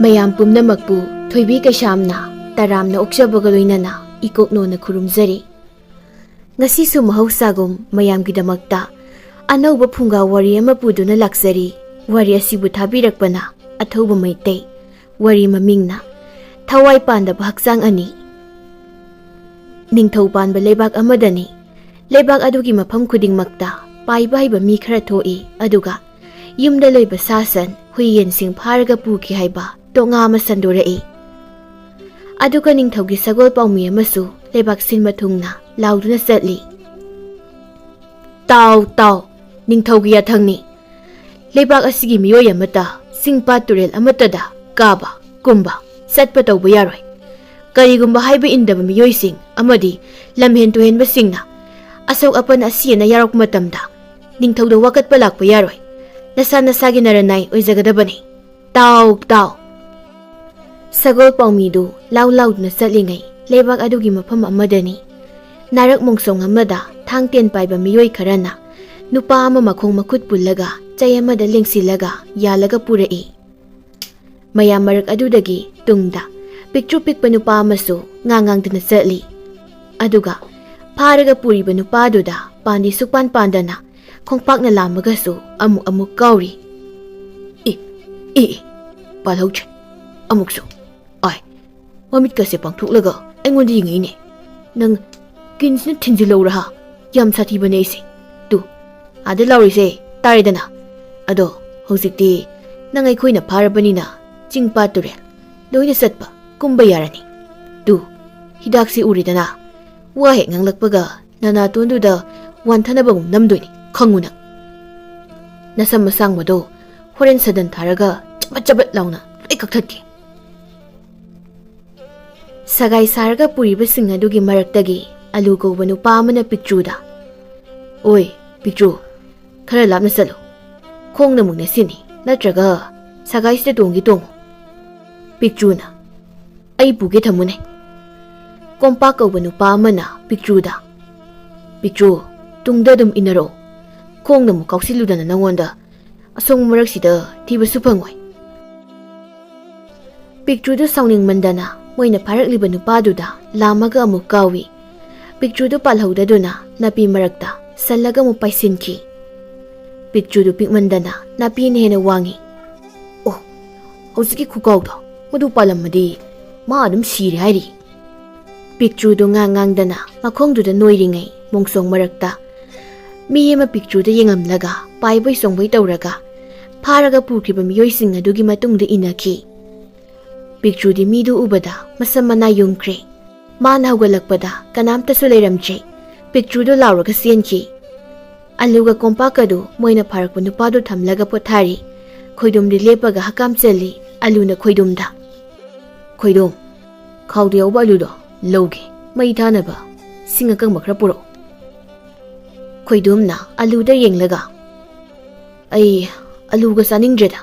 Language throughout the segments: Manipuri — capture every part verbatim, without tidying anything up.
ꯃꯌꯥꯝ ꯄꯨꯝꯅꯃꯛꯄꯨ ꯊꯣꯏꯕꯤ ꯀꯩꯁꯥꯝꯅ ꯇꯔꯥꯝꯅ ꯑꯣꯛꯆꯕꯒ ꯂꯣꯏꯅꯅ ꯏꯀꯣꯛꯅꯣꯅ ꯈꯨꯔꯨꯝꯖꯔꯤ꯫ ꯉꯁꯤꯁꯨ ꯃꯍꯧꯁꯥꯒꯨꯝ ꯃꯌꯥꯝꯒꯤꯗꯃꯛꯇ ꯑꯅꯧꯕ ꯐꯨꯡꯒꯥ ꯋꯥꯔꯤ ꯑꯃ ꯄꯨꯗꯨꯅ ꯂꯥꯛꯆꯔꯤ꯫ ꯋꯥꯔꯤ ꯑꯁꯤꯕꯨ ꯊꯥꯕꯤꯔꯛꯄꯅ ꯑꯊꯧꯕ ꯃꯩꯇꯩ꯫ ꯋꯥꯔꯤ ꯃꯃꯤꯡꯅ ꯊꯋꯥꯏ ꯄꯥꯟꯗꯕ ꯍꯛꯆꯥꯡ ꯑꯅꯤ꯫ ꯅꯤꯡꯊꯧ ꯄꯥꯟꯕ ꯂꯩꯕꯥꯛ ꯑꯃꯗꯅꯤ꯫ ꯂꯩꯕꯥꯛ ꯑꯗꯨꯒꯤ ꯃꯐꯝ ꯈꯨꯗꯤꯡꯃꯛꯇ ꯄꯥꯏꯕ ꯍꯩꯕ ꯃꯤ ꯈꯔ ꯊꯣꯛꯏ, ꯑꯗꯨꯒ ꯌꯨꯝꯗ ꯂꯣꯏꯕ ꯁꯥ ꯁꯟ, ꯍꯨꯏ ꯌꯦꯟꯁꯤꯡ ꯐꯥꯔꯒ ꯄꯨꯈꯤ ꯍꯥꯏꯕ ꯇꯣꯉꯥ ꯑꯃ ꯁꯟꯗꯣꯔꯛꯏ꯫ ꯑꯗꯨꯒ ꯅꯤꯡꯊꯧꯒꯤ ꯁꯒꯣꯜ ꯄꯥꯎꯃꯤ ꯑꯃꯁꯨ ꯂꯩꯕꯥꯛ ꯁꯤꯟꯕ ꯊꯨꯡꯅ ꯂꯥꯎꯗꯨꯅ ꯆꯠꯂꯤ꯫ "ꯇꯥꯎ, ꯇꯥꯎ, ꯅꯤꯡꯊꯧꯒꯤ ꯌꯥꯊꯪꯅꯤ꯫ ꯂꯩꯕꯥꯛ ꯑꯁꯤꯒꯤ ꯃꯤꯑꯣꯏ ꯑꯃꯠꯇ ꯆꯤꯡ ꯄꯥꯠ ꯇꯨꯔꯦꯜ ꯑꯃꯠꯇꯗ ꯀꯥꯕ, ꯀꯨꯝꯕ, ꯆꯠꯄ ꯇꯧꯕ ꯌꯥꯔꯣꯏ꯫ ꯀꯔꯤꯒꯨꯝꯕ ꯍꯥꯏꯕ ꯏꯟꯗꯕ ꯃꯤꯑꯣꯏꯁꯤꯡ ꯑꯃꯗꯤ ꯂꯝꯍꯦꯟ ꯇꯨꯍꯦꯟꯕꯁꯤꯡꯅ ꯑꯁꯣꯛ ꯑꯄꯟ ꯑꯁꯤ ꯑꯅꯥ ꯌꯥꯎꯔꯛꯄ ꯃꯇꯝꯗ ꯅꯤꯡꯊꯧꯗ ꯋꯥꯀꯠꯄ ꯂꯥꯛꯄ ꯌꯥꯔꯣꯏ꯫ ꯅꯁꯥ ꯅꯁꯥꯒꯤ ꯅꯔꯅꯥꯏ ꯑꯣꯏꯖꯒꯗꯕꯅꯤ꯫ ꯇꯥꯎ, ꯇꯥꯎ!" ꯁꯒꯣꯜ ꯄꯥꯎꯃꯤꯗꯨ ꯂꯥꯎ ꯂꯥꯎꯗꯨꯅ ꯆꯠꯂꯤꯉꯩ ꯂꯩꯕꯥꯛ ꯑꯗꯨꯒꯤ ꯃꯐꯝ ꯑꯃꯗꯅꯤ꯫ ꯅꯥꯔꯛ ꯃꯣꯡꯁꯣꯡ ꯑꯃꯗ ꯊꯥꯡ ꯇꯦꯟ ꯄꯥꯏꯕ ꯃꯤꯑꯣꯏ ꯈꯔꯅ ꯅꯨꯄꯥ ꯑꯃ ꯃꯈꯣꯡ ꯃꯈꯨꯠ ꯄꯨꯜꯂꯒ ꯆꯩ ꯑꯃꯗ ꯂꯦꯡꯁꯤꯜꯂꯒ ꯌꯥꯜꯂꯒ ꯄꯨꯔꯛꯏ꯫ ꯃꯌꯥꯝ ꯃꯔꯛ ꯑꯗꯨꯗꯒꯤ ꯇꯨꯡꯗ ꯄꯤꯛꯇ꯭ꯔꯨ ꯄꯤꯛꯄ ꯅꯨꯄꯥ ꯑꯃꯁꯨ ꯉꯥꯡ ꯉꯥꯡꯗꯨꯅ ꯆꯠꯂꯤ꯫ ꯑꯗꯨꯒ ꯐꯥꯔꯒ ꯄꯨꯔꯤꯕ ꯅꯨꯄꯥꯗꯨꯗ ꯄꯥꯟꯗꯤ ꯁꯨꯛꯄꯥꯟ ꯄꯥꯟꯗꯅ ꯈꯣꯡꯄꯥꯛꯅ ꯂꯥꯝꯃꯒꯁꯨ ꯑꯃꯨꯛ ꯑꯃꯨꯛ ꯀꯥꯎꯔꯤ꯫ "ꯑꯦ, ꯑꯦ, ꯑꯦ, ꯄꯥꯜꯍꯧꯗ꯭ꯔꯦ꯫ ꯑꯃꯨꯛꯁꯨ꯫ ꯑꯥꯏ, ꯃꯃꯤꯠꯀꯁꯦ ꯄꯥꯡꯊꯣꯛꯂꯒ ꯑꯩꯉꯣꯟꯗ ꯌꯦꯡꯉꯛꯏꯅꯦ꯫ ꯅꯪ ꯀꯤꯟꯁꯤꯅ ꯊꯤꯟꯖꯤꯜꯍꯧꯔ ꯍꯥ? ꯌꯥꯝ ꯁꯥꯊꯤꯕꯅꯦ ꯑꯩꯁꯦ꯫ ꯇꯨ, ꯑꯥꯗ ꯂꯥꯎꯔꯤꯁꯦ ꯇꯥꯔꯦꯗꯅ꯫ ꯑꯗꯣ ꯍꯧꯖꯤꯛꯇꯤ ꯅꯪ ꯑꯩꯈꯣꯏꯅ ꯐꯥꯔꯕꯅꯤꯅ ꯆꯤꯡ ꯄꯥꯠ ꯇꯨꯔꯦꯜ ꯂꯣꯏꯅ ꯆꯠꯄ ꯀꯨꯝꯕ ꯌꯥꯔꯅꯤ꯫ ꯇꯨ, ꯍꯤꯗꯥꯛꯁꯤ ꯎꯔꯦꯗꯅ꯫ ꯋꯥ ꯍꯦꯛ ꯉꯥꯡꯂꯛꯄꯒ ꯅꯅꯥꯇꯣꯟꯗꯨꯗ ꯋꯥꯟꯊꯅꯕ ꯑꯃꯨꯛ ꯅꯝꯗꯣꯏꯅꯤ, ꯈꯪꯉꯨ ꯅꯪ꯫ ꯅꯁꯝ ꯑꯁꯥꯡꯕꯗꯣ ꯍꯣꯔꯦꯟ ꯁꯗꯟ ꯊꯥꯔꯒ ꯆꯕꯠ ꯆꯕꯠ ꯂꯥꯎꯅ ꯂꯣꯏ ꯀꯛꯊꯠꯀꯦ꯫" ꯁꯒꯥꯏ ꯁꯥꯔꯒ ꯄꯨꯔꯤꯕꯁꯤꯡ ꯑꯗꯨꯒꯤ ꯃꯔꯛꯇꯒꯤ ꯑꯂꯨ ꯀꯧꯕ ꯅꯨꯄꯥ ꯑꯃꯅ ꯄꯤꯛꯇ꯭ꯔꯨꯗ, "ꯑꯣꯏ, ꯄꯤꯛꯇ꯭ꯔꯨ, ꯈꯔ ꯂꯥꯞꯅ ꯆꯠꯂꯨ꯫ ꯈꯣꯡꯅ ꯑꯃꯨꯛ ꯅꯦꯠꯁꯤꯟꯅꯤ, ꯅꯠꯇ꯭ꯔꯒ ꯁꯒꯥꯏꯁꯤꯗ ꯇꯣꯡꯒꯦ ꯇꯣꯡꯉꯨ꯫" ꯄꯤꯛꯇ꯭ꯔꯨꯅ, "ꯑꯩ ꯄꯨꯒꯦ ꯊꯝꯃꯨꯅꯦ꯫" ꯀꯣꯝꯄꯥꯛ ꯀꯧꯕ ꯅꯨꯄꯥ ꯑꯃꯅ ꯄꯤꯛꯇ꯭ꯔꯨꯗ, "ꯄꯤꯛꯇ꯭ꯔꯨ, ꯇꯨꯡꯗ ꯑꯗꯨꯝ ꯏꯟꯅꯔꯛꯑꯣ꯫ ꯈꯣꯡꯅ ꯑꯃꯨꯛ ꯀꯥꯎꯁꯤꯜꯂꯨꯗꯅ ꯅꯉꯣꯟꯗ ꯑꯁꯣꯡꯕ ꯃꯔꯛꯁꯤꯗ ꯊꯤꯕꯁꯨ ꯐꯪꯉꯣꯏ꯫" ꯄꯤꯛꯇ꯭ꯔꯨꯗꯨ ꯁꯥꯎꯅꯤꯡꯃꯟꯗꯅ ꯃꯣꯏꯅ ꯐꯥꯔꯛꯂꯤꯕ ꯅꯨꯄꯥꯗꯨꯗ ꯂꯥꯝꯃꯒ ꯑꯃꯨꯛ ꯀꯥꯎꯏ꯫ ꯄꯤꯛꯇ꯭ꯔꯨꯗꯨ ꯄꯥꯜꯍꯧꯗꯗꯨꯅ ꯅꯥꯄꯤ ꯃꯔꯛꯇ ꯁꯜꯂꯒ ꯑꯃꯨꯛ ꯄꯥꯏꯁꯤꯟꯈꯤ꯫ ꯄꯤꯛꯇ꯭ꯔꯨꯗꯨ ꯄꯤꯛꯃꯟꯗꯅ ꯅꯥꯄꯤꯅ ꯍꯦꯟꯅ ꯋꯥꯡꯉꯤ꯫ "ꯑꯣ, ꯍꯧꯖꯤꯛꯀꯤ ꯈꯨꯀꯥꯎꯗꯣ, ꯃꯗꯨ ꯄꯥꯜꯂꯝꯃꯗꯤ ꯃꯥ ꯑꯗꯨꯝ ꯁꯤꯔꯦ ꯍꯥꯏꯔꯤ꯫" ꯄꯤꯛꯇ꯭ꯔꯨꯗꯨ ꯉꯥꯡ ꯉꯥꯡꯗꯅ ꯃꯈꯣꯡꯗꯨꯗ ꯅꯣꯏꯔꯤꯉꯩ ꯃꯣꯡꯁꯣꯡ ꯃꯔꯛꯇ ꯃꯤ ꯑꯃ ꯄꯤꯛꯇ꯭ꯔꯨꯗ ꯌꯦꯡꯂꯝꯂꯒ ꯄꯥꯏꯕꯣꯏ ꯆꯣꯡꯕꯣꯏ ꯇꯧꯔꯒ ꯐꯥꯔꯒ ꯄꯨꯈ꯭ꯔꯤꯕ ꯃꯤꯑꯣꯏꯁꯤꯡ ꯑꯗꯨꯒꯤ ꯃꯇꯨꯡꯗ ꯏꯟꯅꯈꯤ꯫ ꯄꯤꯛꯇ꯭ꯔꯨꯗꯤ ꯃꯤꯗꯨ ꯎꯕꯗ ꯃꯁꯝ ꯃꯅꯥ ꯌꯨꯝꯈ꯭ꯔꯦ꯫ ꯃꯥꯅ ꯍꯧꯒꯠꯂꯛꯄꯗ ꯀꯅꯥꯝꯇꯁꯨ ꯂꯩꯔꯝꯗ꯭ꯔꯦ꯫ ꯄꯤꯛꯇ꯭ꯔꯨꯗꯨ ꯂꯥꯎꯔꯒ ꯆꯦꯟꯈꯤ꯫ ꯑꯂꯨꯒ ꯀꯣꯝꯄꯥꯛꯀꯗꯨ ꯃꯣꯏꯅ ꯐꯥꯔꯛꯄ ꯅꯨꯄꯥꯗꯨ ꯊꯝꯂꯒ ꯄꯣꯊꯥꯔꯤ꯫ ꯈꯣꯏꯗꯨꯝꯗꯤ ꯂꯦꯞꯄꯒ ꯍꯀꯥꯝ ꯆꯜꯂꯤ꯫ ꯑꯂꯨꯅ ꯈꯣꯏꯗꯨꯝꯗ, "ꯈꯣꯏꯗꯨꯝ, ꯈꯥꯎꯗ ꯌꯥꯎꯕ ꯑꯂꯨꯗꯣ ꯂꯧꯒꯦ꯫ ꯃꯩ ꯊꯥꯅꯕ ꯁꯤꯡ ꯑꯀꯪꯕ ꯈꯔ ꯄꯨꯔꯛꯑꯣ꯫" ꯈꯣꯏꯗꯨꯝꯅ ꯑꯂꯨꯗ ꯌꯦꯡꯂꯒ, "ꯑꯩ ꯑꯂꯨꯒ ꯆꯥꯅꯤꯡꯗ꯭ꯔꯦꯗ꯫"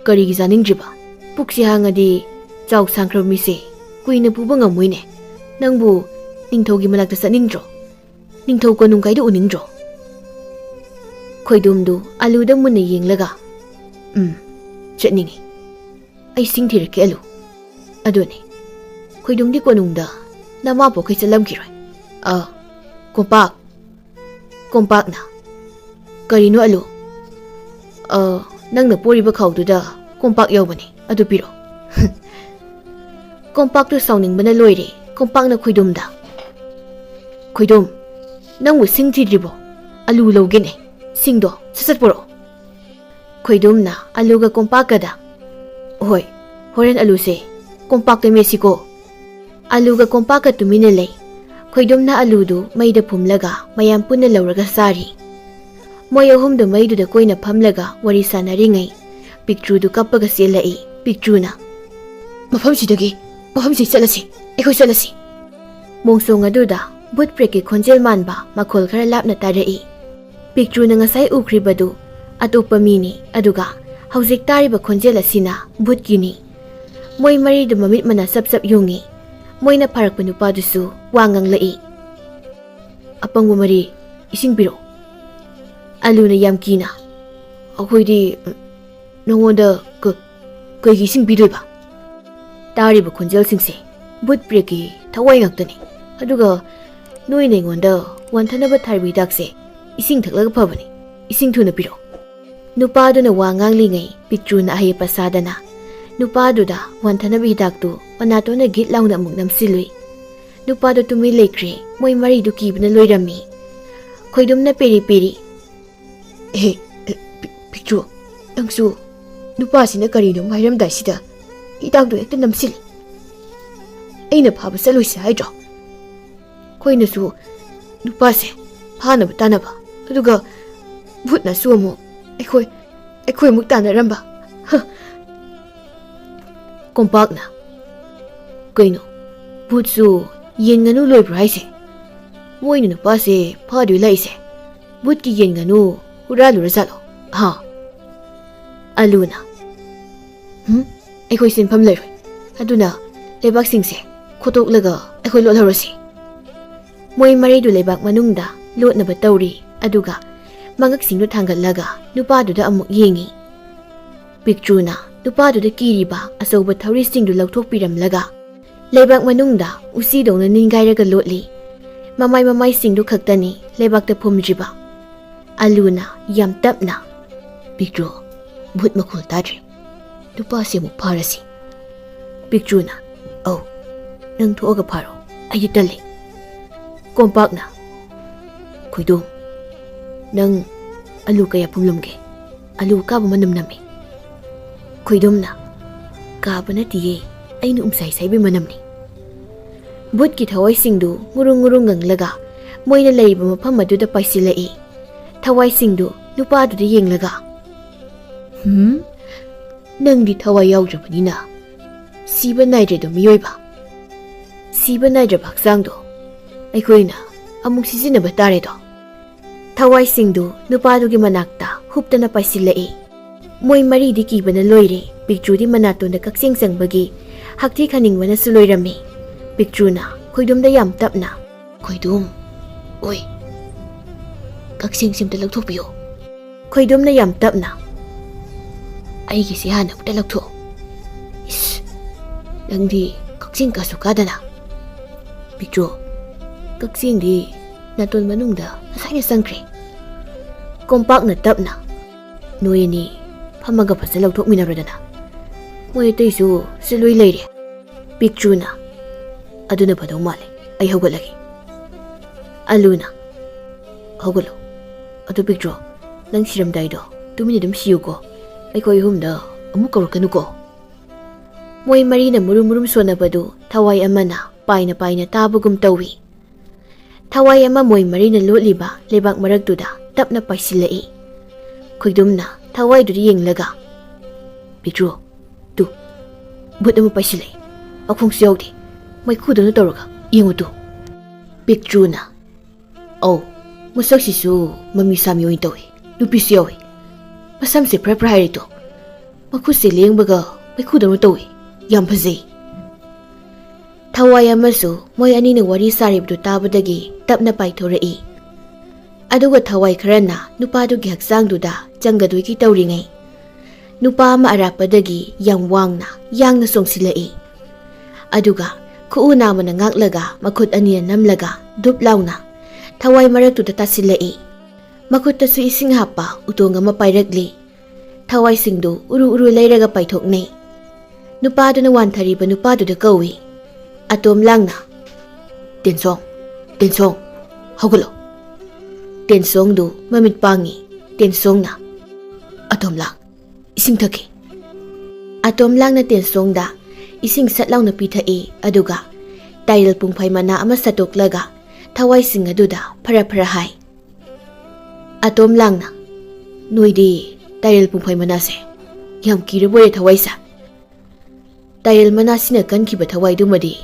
"ꯀꯔꯤꯒꯤ ꯆꯥꯅꯤꯡꯗ꯭ꯔꯤꯕ? ꯄꯨꯛꯁꯤ ꯍꯥꯡꯉꯗꯤ ꯆꯥꯎ ꯁꯥꯡꯈ꯭ꯔꯕ ꯃꯤꯁꯦ ꯀꯨꯏꯅ ꯄꯨꯕ ꯉꯝꯃꯣꯏꯅꯦ꯫ ꯅꯪꯕꯨ ꯅꯤꯡꯊꯧꯒꯤ ꯃꯅꯥꯛꯇ ꯆꯠꯅꯤꯡꯗ꯭ꯔꯣ? ꯅꯤꯡꯊꯧ ꯀꯣꯅꯨꯡ ꯀꯥꯏꯗ ꯎꯅꯤꯡꯗ꯭ꯔꯣ?" ꯈꯣꯏꯗꯨꯝꯗꯨ ꯑꯂꯨꯗ ꯃꯨꯟꯅ ꯌꯦꯡꯂꯒ, "ꯎꯝ, ꯆꯠꯅꯤꯡꯉꯤ꯫ ꯑꯩ ꯁꯤꯡ ꯊꯤꯔꯛꯀꯦ, ꯑꯂꯨ꯫" ꯑꯗꯨꯅꯤ, ꯈꯣꯏꯗꯨꯝꯗꯤ ꯀꯣꯅꯨꯡꯗ ꯅꯃꯥꯄꯣꯛꯈꯩ ꯆꯠꯂꯝꯈꯤꯔꯣꯏ꯫ "ꯑ, ꯀꯣꯝꯄꯥꯛ, ꯀꯣꯝꯄꯥꯛꯅ꯫" "ꯀꯔꯤꯅꯣ, ꯑꯂꯨ?" "ꯑ, ꯅꯪꯅ ꯄꯣꯔꯤꯕ ꯈꯥꯎꯗꯨꯗ ꯀꯣꯝꯄꯥꯛ ꯌꯥꯎꯕꯅꯤ, ꯑꯗꯨ ꯄꯤꯔꯣ꯫" ꯀꯣꯝꯄꯥꯛꯇꯨ ꯁꯥꯎꯅꯤꯡꯕꯅ ꯂꯣꯏꯔꯦ꯫ ꯀꯣꯝꯄꯥꯛꯅ ꯈꯣꯏꯗꯨꯝꯗ, "ꯈꯣꯏꯗꯨꯝ, ꯅꯪꯕꯨ ꯁꯤꯡ ꯊꯤꯗ꯭ꯔꯤꯕꯣ? ꯑꯂꯨ ꯂꯧꯒꯦꯅꯦ꯫ ꯁꯤꯡꯗꯣ ꯁꯠ ꯁꯠ ꯄꯨꯔꯛꯑꯣ꯫" ꯈꯣꯏꯗꯨꯝꯅ ꯑꯂꯨꯒ ꯀꯣꯝꯄꯥꯛꯀꯗ, "ꯍꯣꯏ, ꯍꯣꯔꯦꯟ ꯑꯂꯨꯁꯦ ꯀꯣꯝꯄꯥꯛꯇ ꯃꯦꯠꯁꯤꯀꯣ꯫" ꯑꯂꯨꯒ ꯀꯣꯝꯄꯥꯛꯀ ꯇꯨꯃꯤꯟꯅ ꯂꯩ꯫ ꯈꯣꯏꯗꯨꯝꯅ ꯑꯂꯨꯗꯨ ꯃꯩꯗ ꯐꯨꯝꯂꯒ ꯃꯌꯥꯝ ꯄꯨꯟꯅ ꯂꯧꯔꯒ ꯆꯥꯔꯤ꯫ ꯃꯣꯏ ꯑꯍꯨꯝꯗꯨ ꯃꯩꯗꯨꯗ ꯀꯣꯏꯅ ꯐꯝꯂꯒ ꯋꯥꯔꯤ ꯁꯥꯟꯅꯔꯤꯉꯩ ꯄꯤꯛꯇ꯭ꯔꯨꯗꯨ ꯀꯞꯄꯒ ꯆꯦꯜꯂꯛꯏ꯫ ꯄꯤꯛꯇ꯭ꯔꯨꯅ, "ꯃꯐꯝꯁꯤꯗꯒꯤ, ꯃꯐꯝꯁꯤ ꯆꯠꯂꯁꯤ, ꯑꯩꯈꯣꯏ ꯆꯠꯂꯁꯤ꯫" ꯃꯣꯡꯁꯣꯡ ꯑꯗꯨꯗ ꯕꯨꯠ ꯄ꯭ꯔꯦꯛꯀꯤ ꯈꯣꯟꯖꯦꯜ ꯃꯥꯟꯕ ꯃꯈꯣꯜ ꯈꯔ ꯂꯥꯞꯅ ꯇꯥꯔꯛꯏ꯫ ꯄꯤꯛꯇ꯭ꯔꯨꯅ ꯉꯁꯥꯏ ꯎꯈ꯭ꯔꯤꯕꯗꯨ ꯑꯇꯣꯞꯄ ꯃꯤꯅꯤ, ꯑꯗꯨꯒ ꯍꯧꯖꯤꯛ ꯇꯥꯔꯤꯕ ꯈꯣꯟꯖꯦꯜ ꯑꯁꯤꯅ ꯚꯨꯠꯀꯤꯅꯤ꯫ ꯃꯣꯏ ꯃꯔꯤꯗꯨ ꯃꯃꯤꯠ ꯃꯅꯥ ꯆꯞ ꯆꯞ ꯌꯨꯡꯏ꯫ ꯃꯣꯏꯅ ꯐꯥꯔꯛꯄ ꯅꯨꯄꯥꯗꯨꯁꯨ ꯋꯥ ꯉꯥꯡꯂꯛꯏ꯫ "ꯑꯄꯪꯕ ꯃꯔꯤ, ꯏꯁꯤꯡ ꯄꯤꯔꯛꯑꯣ꯫" ꯑꯂꯨꯅ ꯌꯥꯝ ꯀꯤꯅ, "ꯑꯩꯈꯣꯏꯗꯤ, ꯎꯝ, ꯅꯉꯣꯟꯗ ꯀ-, ꯀꯩꯒꯤ ꯏꯁꯤꯡ ꯄꯤꯗꯣꯏꯕ? ꯇꯥꯔꯤꯕ ꯈꯣꯟꯖꯦꯜꯁꯤꯡꯁꯦ ꯚꯨꯠ ꯄ꯭ꯔꯦꯠꯀꯤ ꯊꯋꯥꯏ ꯉꯥꯛꯇꯅꯤ꯫ ꯑꯗꯨꯒ ꯅꯣꯏꯅ ꯑꯩꯉꯣꯟꯗ ꯋꯥꯟꯊꯅꯕ ꯊꯥꯔꯤꯕ ꯍꯤꯗꯥꯛꯁꯦ ꯏꯁꯤꯡ ꯊꯛꯂꯒ ꯐꯕꯅꯤ꯫ ꯏꯁꯤꯡ ꯊꯨꯅ ꯄꯤꯔꯛꯑꯣ꯫ ꯅꯨꯄꯥꯗꯨꯅ ꯋꯥ ꯉꯥꯡꯂꯤꯉꯩ ꯄꯤꯛꯇ꯭ꯔꯨꯅ ꯑꯍꯩ ꯄꯁꯥꯗꯅ ꯅꯨꯄꯥꯗꯨꯗ ꯋꯥꯟꯊꯅꯕ ꯍꯤꯗꯥꯛꯇꯨ ꯃꯅꯥꯇꯣꯟꯅ ꯒꯤꯠ ꯂꯥꯎꯅ ꯑꯃꯨꯛ ꯅꯝꯁꯤꯜꯂꯨꯏ꯫ ꯅꯨꯄꯥꯗꯣ ꯇꯨꯃꯤꯟ ꯂꯩꯈ꯭ꯔꯦ꯫ ꯃꯣꯏ ꯃꯔꯤꯗꯨ ꯀꯤꯕꯅ ꯂꯣꯏꯔꯝꯃꯤ꯫ ꯈꯣꯏꯗꯨꯝꯅ ꯄꯦꯔꯤ ꯄꯦꯔꯤ, "ꯑꯦ, ꯑꯦ, ꯄꯤ-, ꯄꯤꯛꯇ꯭ꯔꯨ, ꯅꯪꯁꯨ ꯅꯨꯄꯥꯁꯤꯅ ꯀꯔꯤꯅꯣ ꯍꯥꯏꯔꯝꯗꯥꯏꯁꯤꯗ ꯍꯤꯗꯥꯛꯇꯣ ꯍꯦꯛꯇ ꯅꯝꯁꯤꯜꯂꯤ꯫ ꯑꯩꯅ ꯐꯥꯕ ꯆꯠꯂꯣꯏꯁꯦ ꯍꯥꯏꯗ꯭ꯔꯣ? ꯑꯩꯈꯣꯏꯅꯁꯨ ꯅꯨꯄꯥꯁꯦ ꯐꯥꯅꯕ ꯇꯥꯟꯅꯕ, ꯑꯗꯨꯒ ꯚꯨꯠꯅꯁꯨ ꯑꯃꯨꯛ ꯑꯩꯈꯣꯏ, ꯑꯩꯈꯣꯏ ꯑꯃꯨꯛ ꯇꯥꯟꯅꯔꯝꯕ꯫ ꯍ!" ꯀꯣꯝꯄꯥꯛꯅ, "ꯀꯩꯅꯣ, ꯚꯨꯠꯁꯨ ꯌꯦꯟ ꯉꯥꯅꯨ ꯂꯣꯏꯕ꯭ꯔꯣ ꯍꯥꯏꯁꯦ? ꯃꯣꯏꯅ ꯅꯨꯄꯥꯁꯦ ꯐꯥꯗꯣꯏ ꯂꯥꯛꯏꯁꯦ ꯚꯨꯠꯀꯤ ꯌꯦꯟ ꯉꯥꯅꯨ ꯍꯨꯔꯥꯜꯂꯨꯔ ꯖꯥꯠꯂꯣ? ꯍꯥ?" ꯑꯂꯨꯅ, "ꯍꯨꯝ, ꯑꯩꯈꯣꯏ ꯁꯤꯟꯐꯝ ꯂꯩꯔꯣꯏ꯫ ꯑꯗꯨꯅ ꯂꯩꯕꯥꯛꯁꯤꯡꯁꯦ ꯈꯣꯠꯇꯣꯛꯂꯒ ꯑꯩꯈꯣꯏ ꯂꯣꯠꯍꯧꯔꯁꯤ꯫" ꯃꯣꯏ ꯃꯔꯤꯗꯨ ꯂꯩꯕꯥꯛ ꯃꯅꯨꯡꯗ ꯂꯣꯠꯅꯕ ꯇꯧꯔꯤ꯫ ꯑꯗꯨꯒ ꯃꯉꯛꯁꯤꯡꯗꯨ ꯊꯥꯡꯒꯠꯂꯒ ꯅꯨꯄꯥꯗꯨꯗ ꯑꯃꯨꯛ ꯌꯦꯡꯉꯤ꯫ ꯄꯤꯛꯇ꯭ꯔꯨꯅ ꯅꯨꯄꯥꯗꯨꯗ ꯀꯤꯔꯤꯕ ꯑꯆꯧꯕ ꯊꯧꯔꯤꯁꯤꯡꯗꯨ ꯂꯧꯊꯣꯛꯄꯤꯔꯝꯂꯒ ꯂꯩꯕꯥꯛ ꯃꯅꯨꯡꯗ ꯎꯆꯤꯗꯧꯅ ꯅꯤꯡꯒꯥꯏꯔꯒ ꯂꯣꯠꯂꯤ꯫ ꯃꯃꯥꯏ ꯃꯃꯥꯏꯁꯤꯡꯗꯨ ꯈꯛꯇꯅꯤ ꯂꯩꯕꯥꯛꯇ ꯐꯨꯝꯗ꯭ꯔꯤꯕ꯫ ꯑꯂꯨꯅ ꯌꯥꯝ ꯇꯞꯅ, "ꯄꯤꯛꯇ꯭ꯔꯨ, ꯚꯨꯠ ꯃꯈꯣꯜ ꯇꯥꯗ꯭ꯔꯤ꯫ ꯅꯨꯄꯥꯁꯤ ꯑꯃꯨꯛ ꯐꯥꯔꯁꯤ꯫" ꯄꯤꯛꯇ꯭ꯔꯨꯅ, "ꯑꯧ, ꯅꯪ ꯊꯣꯛꯑꯒ ꯐꯥꯔꯣ, ꯑꯩꯗꯤ ꯇꯜꯂꯤ꯫" ꯀꯣꯝꯄꯥꯛꯅ, "ꯈꯣꯏꯗꯣꯝ, ꯅꯪ ꯑꯂꯨ ꯀꯌꯥ ꯄꯨꯝꯂꯝꯒꯦ? ꯑꯂꯨ ꯀꯥꯕ ꯃꯅꯝ ꯅꯝꯃꯤ꯫" ꯈꯣꯏꯗꯣꯝꯅ, "ꯀꯥꯕ ꯅꯠꯇꯤꯌꯦ, ꯑꯩꯅ ꯎꯝꯁꯥꯏ ꯁꯥꯏꯕꯩ ꯃꯅꯝꯅꯤ꯫" ꯚꯨꯠꯀꯤ ꯊꯋꯥꯏꯁꯤꯡꯗꯨ ꯉꯨꯔꯨꯡ ꯉꯨꯔꯨꯡ ꯉꯪꯂꯒ ꯃꯣꯏꯅ ꯂꯩꯔꯤꯕ ꯃꯐꯝ ꯑꯗꯨꯗ ꯄꯥꯏꯁꯤꯜꯂꯛꯏ꯫ ꯊꯋꯥꯏꯁꯤꯡꯗꯨ ꯅꯨꯄꯥꯗꯨꯗ ꯌꯦꯡꯂꯒ, "ꯍꯨꯝ? ꯅꯪꯗꯤ ꯊꯋꯥꯏ ꯌꯥꯎꯗ꯭ꯔꯕꯅꯤꯅ ꯁꯤꯕ ꯅꯥꯏꯗ꯭ꯔꯦꯗꯣ ꯃꯤꯑꯣꯏꯕ꯫ ꯁꯤꯕ ꯅꯥꯏꯗ꯭ꯔꯕ ꯍꯛꯆꯥꯡꯗꯣ ꯑꯩꯈꯣꯏꯅ ꯑꯃꯨꯛ ꯁꯤꯖꯤꯟꯅꯕ ꯇꯥꯔꯦꯗꯣ꯫" ꯊꯋꯥꯏꯁꯤꯡꯗꯨ ꯅꯨꯄꯥꯗꯨꯒꯤ ꯃꯅꯥꯛꯇ ꯍꯨꯞꯇꯅ ꯄꯥꯏꯁꯤꯜꯂꯛꯏ꯫ ꯃꯣꯏ ꯃꯔꯤꯗꯤ ꯀꯤꯕꯅ ꯂꯣꯏꯔꯦ꯫ ꯄꯤꯛꯇ꯭ꯔꯨꯗꯤ ꯃꯅꯥꯇꯣꯟꯗ ꯀꯛꯆꯦꯡ ꯆꯪꯕꯒꯤ ꯍꯛꯊꯤ ꯈꯟꯅꯤꯡꯕꯅꯁꯨ ꯂꯣꯏꯔꯝꯃꯤ꯫ ꯄꯤꯛꯇ꯭ꯔꯨꯅ ꯈꯣꯏꯗꯣꯝꯗ ꯌꯥꯝ ꯇꯞꯅ, "ꯈꯣꯏꯗꯣꯝ, ꯑꯣꯏ, ꯀꯛꯆꯦꯡꯁꯤ ꯑꯝꯇ ꯂꯧꯊꯣꯛꯄꯤꯌꯣ꯫" ꯈꯣꯏꯗꯣꯝꯅ ꯌꯥꯝ ꯇꯞꯅ, "ꯑꯩꯒꯤꯁꯤ ꯍꯥꯟꯅ ꯑꯝꯇ ꯂꯧꯊꯣꯛꯑꯣ, ꯅꯪꯗꯤ ꯀꯛꯆꯤꯡ ꯀꯥꯁꯨ ꯀꯥꯗꯅ꯫ ꯄꯤꯛꯇ꯭ꯔꯨ, ꯀꯛꯆꯤꯡꯗꯤ ꯅꯥꯇꯣꯟ ꯃꯅꯨꯡꯗ ꯉꯁꯥꯏꯅ ꯆꯪꯈ꯭ꯔꯦ꯫ ꯀꯣꯝꯄꯥꯛꯅ ꯇꯞꯅ, "ꯅꯣꯏ ꯑꯅꯤ ꯐꯝꯃꯒ ꯐꯖ ꯂꯧꯊꯣꯛꯃꯤꯟꯅꯔꯣꯗꯅ꯫ ꯃꯣꯏ ꯑꯇꯩꯁꯨ ꯁꯤ ꯂꯣꯏ ꯂꯩꯔꯦ꯫" ꯄꯤꯛꯇ꯭ꯔꯨꯅ, "ꯑꯗꯨꯅ ꯐꯗꯧ ꯃꯥꯜꯂꯦ, ꯑꯩ ꯍꯧꯒꯠꯂꯒꯦ꯫" ꯑꯂꯨꯅ, "ꯍꯧꯒꯠꯂꯣ꯫ ꯑꯗꯨ ꯄꯤꯛꯇ꯭ꯔꯨ, ꯅꯪ ꯁꯤꯔꯝꯗꯥꯏꯗꯣ ꯇꯨꯃꯤꯟꯅ ꯑꯗꯨꯝ ꯁꯤꯌꯨꯀꯣ꯫ ꯑꯩꯈꯣꯏ ꯑꯍꯨꯝꯗ ꯑꯃꯨꯛ ꯀꯧꯔꯛꯀꯅꯨꯀꯣ꯫" ꯃꯣꯏ ꯃꯔꯤꯅ ꯃꯨꯔꯨꯝ ꯃꯨꯔꯨꯝ ꯁꯣꯟꯅꯕꯗꯨ ꯊꯋꯥꯏ ꯑꯃꯅ ꯄꯥꯏꯅ ꯄꯥꯏꯅ ꯇꯥꯕꯒꯨꯝ ꯇꯧꯏ꯫ ꯊꯋꯥꯏ ꯑꯃ ꯃꯣꯏ ꯃꯔꯤꯅ ꯂꯣꯠꯂꯤꯕ ꯂꯩꯕꯥꯛ ꯃꯔꯛꯇꯨꯗ ꯇꯞꯅ ꯄꯥꯏꯁꯤꯜꯂꯛꯏ꯫ ꯈꯣꯏꯗꯨꯝꯅ ꯊꯋꯥꯏꯗꯨꯗ ꯌꯦꯡꯂꯒ, "ꯄꯤꯛꯇ꯭ꯔꯨ, ꯇꯨ, ꯚꯨꯠ ꯑꯃ ꯄꯥꯏꯁꯤꯜꯂꯛꯏ꯫ ꯃꯈꯣꯡꯁꯨ ꯌꯥꯎꯗꯦ꯫ ꯃꯩꯈꯨꯗꯧꯅ ꯇꯧꯔꯒ ꯌꯦꯡꯉꯨ ꯇꯨ꯫" ꯄꯤꯛꯇ꯭ꯔꯨꯅ, "ꯑꯧ, ꯃꯁꯛꯁꯤꯁꯨ ꯃꯃꯤ ꯁꯥꯃꯤ ꯑꯣꯏꯅ ꯇꯧꯏ꯫ ꯅꯨꯄꯤꯁꯨ ꯌꯥꯎꯏ꯫ ꯃꯁꯝꯁꯦ ꯐꯔꯥ ꯐꯔꯥ ꯍꯥꯏꯔꯦ ꯇꯨ꯫ ꯃꯈꯨꯠꯁꯦ ꯂꯦꯡꯕꯒ ꯃꯩꯈꯨꯗꯧꯅ ꯇꯧꯏ꯫ ꯌꯥꯝ ꯐꯖꯩ꯫" ꯊꯋꯥꯏ ꯑꯃꯁꯨ ꯃꯣꯏ ꯑꯅꯤꯅ ꯋꯥꯔꯤ ꯁꯥꯔꯤꯕꯗꯨ ꯇꯥꯕꯗꯒꯤ ꯇꯞꯅ ꯄꯥꯏꯊꯣꯔꯛꯏ꯫ ꯑꯗꯨꯒ ꯊꯋꯥꯏ ꯈꯔꯅ ꯅꯨꯄꯥꯗꯨꯒꯤ ꯍꯛꯆꯥꯡꯗꯨꯗ ꯆꯪꯒꯗꯣꯏꯒꯤ ꯇꯧꯔꯤꯉꯩ, ꯅꯨꯄꯥ ꯑꯃ ꯑꯔꯥꯞꯄꯗꯒꯤ ꯌꯥꯝ ꯋꯥꯡꯅ ꯌꯥꯡꯅ ꯆꯣꯡꯁꯤꯜꯂꯛꯏ꯫ ꯑꯗꯨꯒ ꯈꯨꯎ ꯅꯥꯝꯃꯅ ꯉꯥꯛꯂꯒ ꯃꯈꯨꯠ ꯑꯅꯤꯅ ꯅꯝꯂꯒ ꯗꯨꯞ ꯂꯥꯎꯅ ꯊꯋꯥꯏ ꯃꯔꯛꯇꯨꯗ ꯇꯥꯁꯤꯜꯂꯛꯏ꯫ ꯃꯈꯨꯠꯇꯁꯨ ꯏꯁꯤꯡ ꯍꯥꯞꯄ ꯎꯇꯣꯡ ꯑꯃ ꯄꯥꯏꯔꯛꯂꯤ꯫ ꯊꯋꯥꯏꯁꯤꯡꯗꯨ ꯎꯔꯨ ꯎꯔꯨ ꯂꯩꯔꯒ ꯄꯥꯏꯊꯣꯛꯅꯩ꯫ ꯅꯨꯄꯥꯗꯨꯅ ꯋꯥꯟꯊꯔꯤꯕ ꯅꯨꯄꯥꯗꯨꯗ ꯀꯧꯏ꯫ ꯑꯇꯣꯝ ꯂꯥꯡꯅ, "ꯇꯦꯟꯁꯣꯡ, ꯇꯦꯟꯁꯣꯡ, ꯍꯧꯒꯠꯂꯣ꯫" ꯇꯦꯟꯁꯣꯡꯗꯨ ꯃꯃꯤꯠ ꯄꯥꯡꯉꯤ꯫ ꯇꯦꯟꯁꯣꯡꯅ, "ꯑꯇꯣꯝ ꯂꯥꯡ, ꯏꯁꯤꯡ ꯊꯛꯀꯦ꯫" ꯑꯇꯣꯝ ꯂꯥꯡꯅ ꯇꯦꯟꯁꯣꯡꯗ ꯏꯁꯤꯡ ꯁꯠ ꯂꯥꯎꯅ ꯄꯤꯊꯛꯏ, ꯑꯗꯨꯒ ꯇꯥꯏꯔꯦꯜ ꯄꯨꯡꯐꯩ ꯃꯅꯥ ꯑꯃ ꯁꯠꯇꯣꯛꯂꯒ ꯊꯋꯥꯏꯁꯤꯡ ꯑꯗꯨꯗ ꯐꯔ ꯐꯔ ꯍꯥꯏ꯫ ꯑꯇꯣꯝ ꯂꯥꯡꯅ, "ꯅꯣꯏꯗꯤ ꯇꯥꯏꯔꯦꯜ ꯄꯨꯡꯐꯩ ꯃꯅꯥꯁꯦ ꯌꯥꯝ ꯀꯤꯔꯕꯣꯏꯔꯦ ꯊꯋꯥꯏꯁꯦ꯫ ꯇꯥꯏꯔꯦꯜ ꯃꯅꯥꯁꯤꯅ ꯀꯟꯈꯤꯕ ꯊꯋꯥꯏꯗꯨꯃꯗꯤ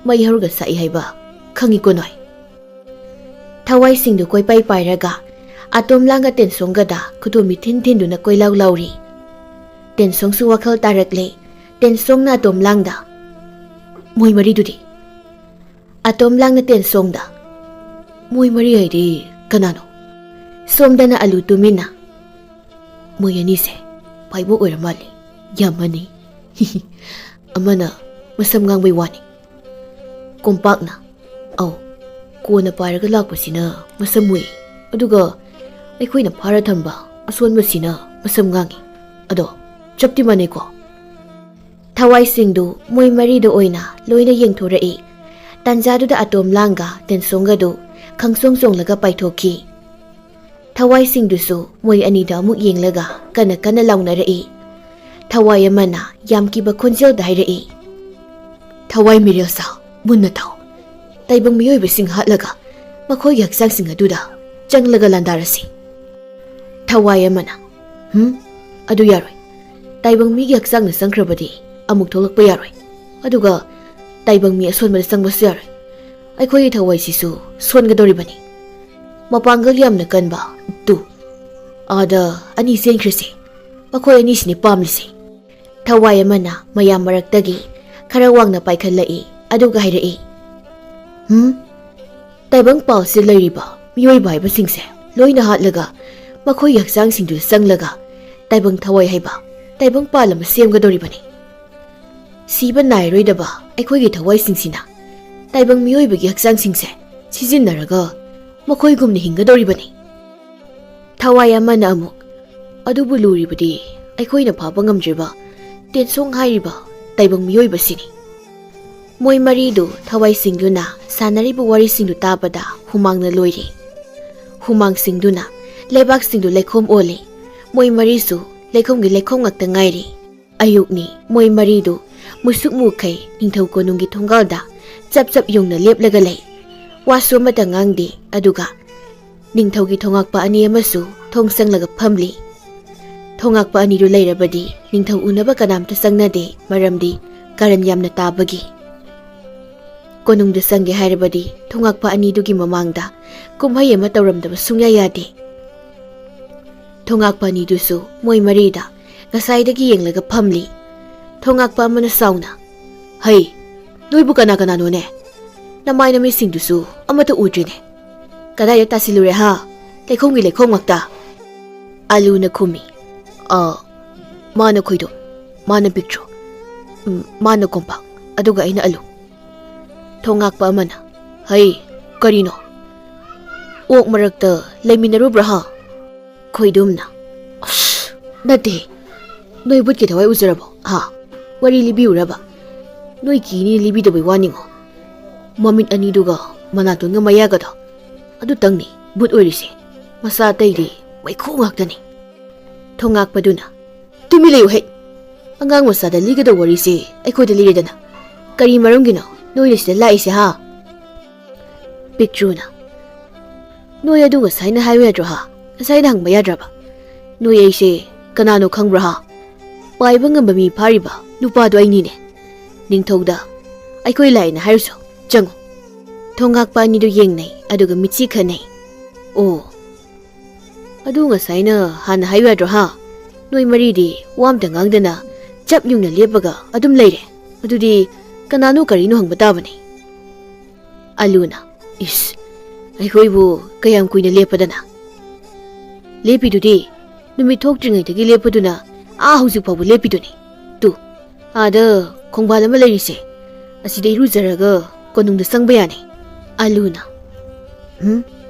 ꯃꯩ ꯍꯧꯔꯒ ꯁꯥꯛꯏ ꯍꯥꯏꯕ ꯈꯪꯉꯤꯀꯣ ꯅꯣꯏ?" ꯊꯋꯥꯏꯁꯤꯡꯗꯨ ꯀꯣꯏꯄꯥꯏ ꯄꯥꯏꯔꯒ ꯑꯇꯣꯝ ꯂꯥꯡꯒ ꯇꯦꯟꯁꯣꯡꯒꯗ ꯈꯨꯗꯣꯝꯕꯤ ꯊꯤꯟ ꯊꯤꯟꯗꯨꯅ ꯀꯣꯏꯂꯥꯎ ꯂꯥꯎꯔꯤ꯫ ꯇꯦꯟꯁꯣꯡꯁꯨ ꯋꯥꯈꯜ ꯇꯥꯔꯛꯂꯦ꯫ ꯇꯦꯟꯁꯣꯡꯅ ꯑꯇꯣꯝ ꯂꯥꯡꯗ, "ꯃꯣꯏ ꯃꯔꯤꯗꯨꯗꯤ?" ꯑꯇꯣꯝ ꯂꯥꯡꯅ ꯇꯦꯟꯁꯣꯡꯗ, "ꯃꯣꯏ ꯃꯔꯤ ꯍꯥꯏꯗꯤ ꯀꯅꯥꯅꯣ?" ꯁꯣꯝꯗꯅ ꯑꯂꯨ ꯇꯨꯃꯤꯟꯅ, "ꯃꯣꯏ ꯑꯅꯤꯁꯦ ꯐꯥꯏꯕꯣꯛ ꯑꯣꯏꯔ ꯃꯥꯜꯂꯦ, ꯌꯥꯝꯃꯅꯤ꯫" "ꯑꯃꯅ ꯃꯁꯝ ꯉꯥꯡꯕꯩ ꯋꯥꯅꯤ꯫ ꯀꯣꯝꯄꯥꯛꯅ, "ꯑꯧ, ꯀꯣꯟꯅ ꯄꯥꯏꯔꯒ ꯂꯥꯛꯄꯁꯤꯅ ꯃꯁꯝ ꯃꯨꯏ, ꯑꯗꯨꯒ ꯑꯩꯈꯣꯏꯅ ꯐꯥꯔ ꯊꯝꯕ ꯑꯁꯣꯟꯕꯁꯤꯅ ꯃꯁꯝ ꯉꯥꯡꯉꯤ꯫ ꯑꯗꯣ ꯆꯞꯇꯤ ꯃꯥꯟꯅꯩꯀꯣ?" ꯊꯋꯥꯏꯁꯤꯡꯗꯨ ꯃꯣꯏ ꯃꯔꯤꯗ ꯑꯣꯏꯅ ꯂꯣꯏꯅ ꯌꯦꯡꯊꯣꯔꯛꯏ꯫ ꯇꯥꯟꯖꯥꯗꯨꯗ ꯑꯇꯣꯝ ꯂꯥꯡꯒ ꯇꯦꯟꯁꯣꯡꯒꯗꯨ ꯈꯪꯆꯣꯡ ꯆꯣꯡꯂꯒ ꯄꯥꯏꯊꯣꯛꯈꯤ꯫ ꯊꯋꯥꯏꯁꯤꯡꯗꯨꯁꯨ ꯃꯣꯏ ꯑꯅꯤꯗ ꯑꯃꯨꯛ ꯌꯦꯡꯂꯒ ꯀꯟꯅ ꯀꯟꯅ ꯂꯥꯎꯅꯔꯛꯏ꯫ ꯊꯋꯥꯏ ꯑꯃꯅ ꯌꯥꯝ ꯀꯤꯕ ꯈꯣꯟꯖꯦꯜꯗ ꯍꯥꯏꯔꯛꯏ, "ꯊꯋꯥꯏ ꯃꯤꯔꯦꯜꯁꯥ, ꯃꯨꯟꯅ ꯇꯥꯎ꯫ ꯇꯥꯏꯕꯪ ꯃꯤꯑꯣꯏꯕꯁꯤꯡ ꯍꯥꯠꯂꯒ ꯃꯈꯣꯏꯒꯤ ꯍꯛꯆꯥꯡꯁꯤꯡ ꯑꯗꯨꯗ ꯆꯪꯂꯒ ꯂꯥꯟꯗꯥꯔꯁꯤ꯫" ꯊꯋꯥꯏ ꯑꯃꯅ, "ꯍꯨꯝ, ꯑꯗꯨ ꯌꯥꯔꯣꯏ꯫ ꯇꯥꯏꯕꯪ ꯃꯤꯒꯤ ꯍꯛꯆꯥꯡꯗ ꯆꯪꯈ꯭ꯔꯕꯗꯤ ꯑꯃꯨꯛ ꯊꯣꯛꯂꯛꯄ ꯌꯥꯔꯣꯏ꯫ ꯑꯗꯨꯒ ꯇꯥꯏꯕꯪ ꯃꯤ ꯑꯁꯣꯟꯕꯗ ꯆꯪꯕꯁꯨ ꯌꯥꯔꯣꯏ꯫ ꯑꯩꯈꯣꯏꯒꯤ ꯊꯋꯥꯏꯁꯤꯁꯨ ꯁꯣꯟꯒꯗꯧꯔꯤꯕꯅꯤ꯫ ꯃꯄꯥꯡꯒꯜ ꯌꯥꯝꯅ ꯀꯟꯕ ꯇꯨ, ꯑꯥꯗ ꯑꯅꯤ ꯆꯦꯟꯈ꯭ꯔꯁꯤ꯫ ꯃꯈꯣꯏ ꯑꯅꯤꯁꯤꯅꯤ ꯄꯥꯝꯂꯤꯁꯤ꯫" ꯊꯋꯥꯏ ꯑꯃꯅ ꯃꯌꯥꯝ ꯃꯔꯛꯇꯒꯤ ꯈꯔ ꯋꯥꯡꯅ ꯄꯥꯏꯈꯠꯂꯛꯏ, ꯑꯗꯨꯒ ꯍꯥꯏꯔꯛꯏ, "ꯍꯨꯝ? ꯇꯥꯏꯕꯪ ꯄꯥꯜꯁꯤꯗ ꯂꯩꯔꯤꯕ ꯃꯤꯑꯣꯏꯕ ꯍꯥꯏꯕꯁꯤꯡꯁꯦ ꯂꯣꯏꯅ ꯍꯥꯠꯂꯒ ꯃꯈꯣꯏꯒꯤ ꯍꯛꯆꯥꯡꯁꯤꯡꯗꯨꯗ ꯆꯪꯂꯒ ꯇꯥꯏꯕꯪ ꯊꯋꯥꯏ ꯍꯥꯏꯕ ꯇꯥꯏꯕꯪ ꯄꯥꯜ ꯑꯃ ꯁꯦꯝꯒꯗꯧꯔꯤꯕꯅꯤ꯫ ꯁꯤꯕ ꯅꯥꯏꯔꯣꯏꯗꯕ ꯑꯩꯈꯣꯏꯒꯤ ꯊꯋꯥꯏꯁꯤꯡꯁꯤꯅ ꯇꯥꯏꯕꯪ ꯃꯤꯑꯣꯏꯕꯒꯤ ꯍꯛꯆꯥꯡꯁꯤꯡꯁꯦ ꯁꯤꯖꯤꯟꯅꯔꯒ ꯃꯈꯣꯏꯒꯨꯝꯅ ꯍꯤꯡꯒꯗꯧꯔꯤꯕꯅꯤ꯫" ꯊꯋꯥꯏ ꯑꯃꯅ ꯑꯃꯨꯛ, "ꯑꯗꯨꯕꯨ ꯂꯨꯔꯤꯕꯗꯤ ꯑꯩꯈꯣꯏꯅ ꯐꯥꯕ ꯉꯝꯗ꯭ꯔꯤꯕ ꯇꯦꯟꯁꯣꯡ ꯍꯥꯏꯔꯤꯕ ꯇꯥꯏꯕꯪ ꯃꯤꯑꯣꯏꯕꯁꯤꯅꯤ꯫" ꯃꯣꯏ ꯃꯔꯤꯗꯨ ꯊꯋꯥꯏꯁꯤꯡꯗꯨꯅ ꯁꯥꯟꯅꯔꯤꯕ ꯋꯥꯔꯤꯁꯤꯡꯗꯨ ꯇꯥꯕꯗ ꯍꯨꯃꯥꯡꯅ ꯂꯣꯏꯔꯤ꯫ ꯍꯨꯃꯥꯡꯁꯤꯡꯗꯨꯅ ꯂꯩꯕꯥꯛꯁꯤꯡꯗꯨ ꯂꯩꯈꯣꯝ ꯑꯣꯜꯂꯤ꯫ ꯃꯣꯏ ꯃꯔꯤꯁꯨ ꯂꯩꯈꯣꯝꯒꯤ ꯂꯩꯈꯣꯝ ꯉꯥꯛꯇ ꯉꯥꯏꯔꯤ꯫ ꯑꯌꯨꯛꯅꯤ꯫ ꯃꯣꯏ ꯃꯔꯤꯗꯨ ꯃꯨꯁꯨꯛ ꯃꯨꯈꯩ ꯅꯤꯡꯊꯧ ꯀꯣꯅꯨꯡꯒꯤ ꯊꯣꯡꯒꯥꯜꯗ ꯆꯞ ꯆꯞ ꯌꯨꯡꯅ ꯂꯦꯞꯂꯒ ꯂꯩ꯫ ꯋꯥꯁꯨ ꯑꯃꯠꯇ ꯉꯥꯡꯗꯦ꯫ ꯑꯗꯨꯒ ꯅꯤꯡꯊꯧꯒꯤ ꯊꯣꯉꯥꯛꯄ ꯑꯅꯤ ꯑꯃꯁꯨ ꯊꯣꯡ ꯆꯪꯂꯒ ꯐꯝꯂꯤ꯫ ꯊꯣꯉꯥꯛꯄ ꯑꯅꯤꯗꯨ ꯂꯩꯔꯕꯗꯤ ꯅꯤꯡꯊꯧ ꯎꯅꯕ ꯀꯅꯥꯝꯇ ꯆꯪꯅꯗꯦ, ꯃꯔꯝꯗꯤ ꯀꯥꯔꯟ ꯌꯥꯝꯅ ꯇꯥꯕꯒꯤ꯫ ꯀꯣꯅꯨꯡꯗ ꯆꯪꯒꯦ ꯍꯥꯏꯔꯕꯗꯤ ꯊꯣꯉꯥꯛꯄ ꯑꯅꯤꯗꯨꯒꯤ ꯃꯃꯥꯡꯗ ꯀꯨꯝꯍꯩ ꯑꯃ ꯇꯧꯔꯝꯗꯕ ꯁꯨꯡꯌꯥ ꯌꯥꯗꯦ꯫ ꯊꯣꯉꯥꯛꯄ ꯑꯅꯤꯗꯨꯁꯨ ꯃꯣꯏ ꯃꯔꯤꯗ ꯉꯁꯥꯏꯗꯒꯤ ꯌꯦꯡꯂꯒ ꯐꯝꯂꯤ꯫ ꯊꯣꯉꯥꯛꯄ ꯑꯃꯅ ꯁꯥꯎꯅ, "ꯍꯩ, ꯅꯣꯏꯕꯨ ꯀꯅꯥ ꯀꯅꯥꯅꯣꯅꯦ? ꯅꯃꯥꯏ ꯅꯃꯤꯠꯁꯤꯡꯗꯨꯁꯨ ꯑꯃꯠꯇ ꯎꯗ꯭ꯔꯤꯅꯦ꯫ ꯀꯗꯥꯏꯗ ꯇꯥꯁꯤꯜꯂꯨꯔꯦ ꯍꯥ? ꯂꯩꯈꯣꯝꯒꯤ ꯂꯩꯈꯣꯝ ꯉꯥꯛꯇ?" ꯑꯂꯨꯅ ꯈꯨꯝꯃꯤ, "ꯑ, ꯃꯥꯅ ꯈꯣꯏꯗꯣ, ꯃꯥꯅ ꯄꯤꯛꯇ꯭ꯔꯣ, ꯎꯝ, ꯃꯥꯅ ꯀꯣꯝꯄꯥꯛ, ꯑꯗꯨꯒ ꯑꯩꯅ ꯑꯂꯨ꯫ ꯊꯣꯡꯉꯥꯛꯄ ꯑꯃꯅ, "ꯍꯩ, ꯀꯔꯤꯅꯣ? ꯑꯣꯛ ꯃꯔꯛꯇ ꯂꯩꯃꯤꯟꯅꯔꯨꯕ꯭ꯔꯥ ꯍꯥ?" ꯈꯣꯏꯗꯨꯝꯅ, "ꯑꯁ, ꯅꯠꯇꯦ, ꯅꯣꯏ ꯕꯨꯠꯀꯤ ꯊꯋꯥꯏ ꯎꯖꯔꯕꯣ? ꯍꯥ? ꯋꯥꯔꯤ ꯂꯤꯕꯤꯌꯨꯔꯕ? ꯅꯣꯏ ꯀꯤꯅꯤ ꯂꯤꯕꯤꯗꯕꯩ ꯋꯥꯅꯤꯉꯣ꯫ ꯃꯃꯤꯠ ꯑꯅꯤꯗꯨꯒ ꯃꯅꯥꯇꯣꯟꯒ ꯃꯌꯥꯒꯗꯣ, ꯑꯗꯨꯇꯪꯅꯤ ꯕꯨꯠ ꯑꯣꯏꯔꯤꯁꯦ꯫ ꯃꯁꯥ ꯑꯇꯩꯗꯤ ꯋꯥꯏꯈꯨ ꯉꯥꯛꯇꯅꯤ꯫" ꯊꯣꯡꯉꯥꯛꯄꯗꯨꯅ, "ꯇꯨꯃꯤꯟ ꯂꯩꯌꯨ ꯍꯦꯛ! ꯑꯉꯥꯡ ꯃꯆꯥꯗ ꯂꯤꯒꯗꯧꯕ ꯋꯥꯔꯤꯁꯦ ꯑꯩꯈꯣꯏꯗ ꯂꯤꯔꯦꯗꯅ꯫ ꯀꯔꯤ ꯃꯔꯝꯒꯤꯅꯣ ꯅꯣꯏꯅ ꯁꯤꯗ ꯂꯥꯛꯏꯁꯦ ꯍꯥ?" ꯄꯤꯛꯇ꯭ꯔꯨꯅ, "ꯅꯣꯏ ꯑꯗꯨ ꯉꯁꯥꯏꯅ ꯍꯥꯏꯕ ꯌꯥꯗ꯭ꯔꯣ ꯍꯥ? ꯉꯁꯥꯏꯅ ꯍꯪꯕ ꯌꯥꯗ꯭ꯔꯕ? ꯅꯣꯏ ꯑꯩꯁꯦ ꯀꯅꯥꯅꯣ ꯈꯪꯕ꯭ꯔꯣ ꯍꯥ? ꯄꯥꯏꯕ ꯉꯝꯕ ꯃꯤ ꯐꯥꯔꯤꯕ ꯅꯨꯄꯥꯗꯣ ꯑꯩꯅꯤꯅꯦ꯫ ꯅꯤꯡꯊꯧꯗ ꯑꯩꯈꯣꯏ ꯂꯥꯛꯑꯦꯅ ꯍꯥꯏꯔꯨꯁꯣ, ꯆꯪꯉꯣ꯫" ꯊꯣꯡꯉꯥꯛꯄ ꯑꯅꯤꯗꯨ ꯌꯦꯡꯅꯩ, ꯑꯗꯨꯒ ꯃꯤꯠꯁꯤ ꯈꯟꯅꯩ꯫ "ꯑꯣ, ꯑꯗꯨ ꯉꯁꯥꯏꯅ ꯍꯥꯟꯅ ꯍꯥꯏꯌꯨ ꯌꯥꯗ꯭ꯔꯣ ꯍꯥ? ꯅꯣꯏ ꯃꯔꯤꯗꯤ ꯋꯥ ꯑꯝꯇ ꯉꯥꯡꯗꯅ ꯆꯞ ꯌꯨꯡꯅ ꯂꯦꯞꯄꯒ ꯑꯗꯨꯝ ꯂꯩꯔꯦ꯫ ꯑꯗꯨꯗꯤ ꯀꯅꯥꯅꯣ ꯀꯔꯤꯅꯣ ꯍꯪꯕ ꯇꯥꯕꯅꯤ꯫" ꯑꯂꯨꯅ, "ꯏꯁ, ꯑꯩꯈꯣꯏꯕꯨ ꯀꯌꯥꯝ ꯀꯨꯏꯅ ꯂꯦꯞꯄꯗꯅ?" "ꯂꯦꯞꯄꯤꯗꯨꯗꯤ, ꯅꯨꯃꯤꯠ ꯊꯣꯛꯇ꯭ꯔꯤꯉꯩꯗꯒꯤ ꯂꯦꯞꯄꯗꯨꯅ ꯑꯥ ꯍꯧꯖꯤꯛ ꯐꯥꯎꯕ ꯂꯦꯞꯄꯤꯗꯨꯅꯤ꯫ ꯇꯨ, ꯑꯥꯗ ꯈꯣꯡꯕꯥꯜ ꯑꯃ ꯂꯩꯔꯤꯁꯦ, ꯑꯁꯤꯗ ꯏꯔꯨꯖꯔꯒ ꯀꯣꯅꯨꯡꯗ ꯆꯪꯕ ꯌꯥꯅꯤ꯫" ꯑꯂꯨꯅ, "ꯎꯝ,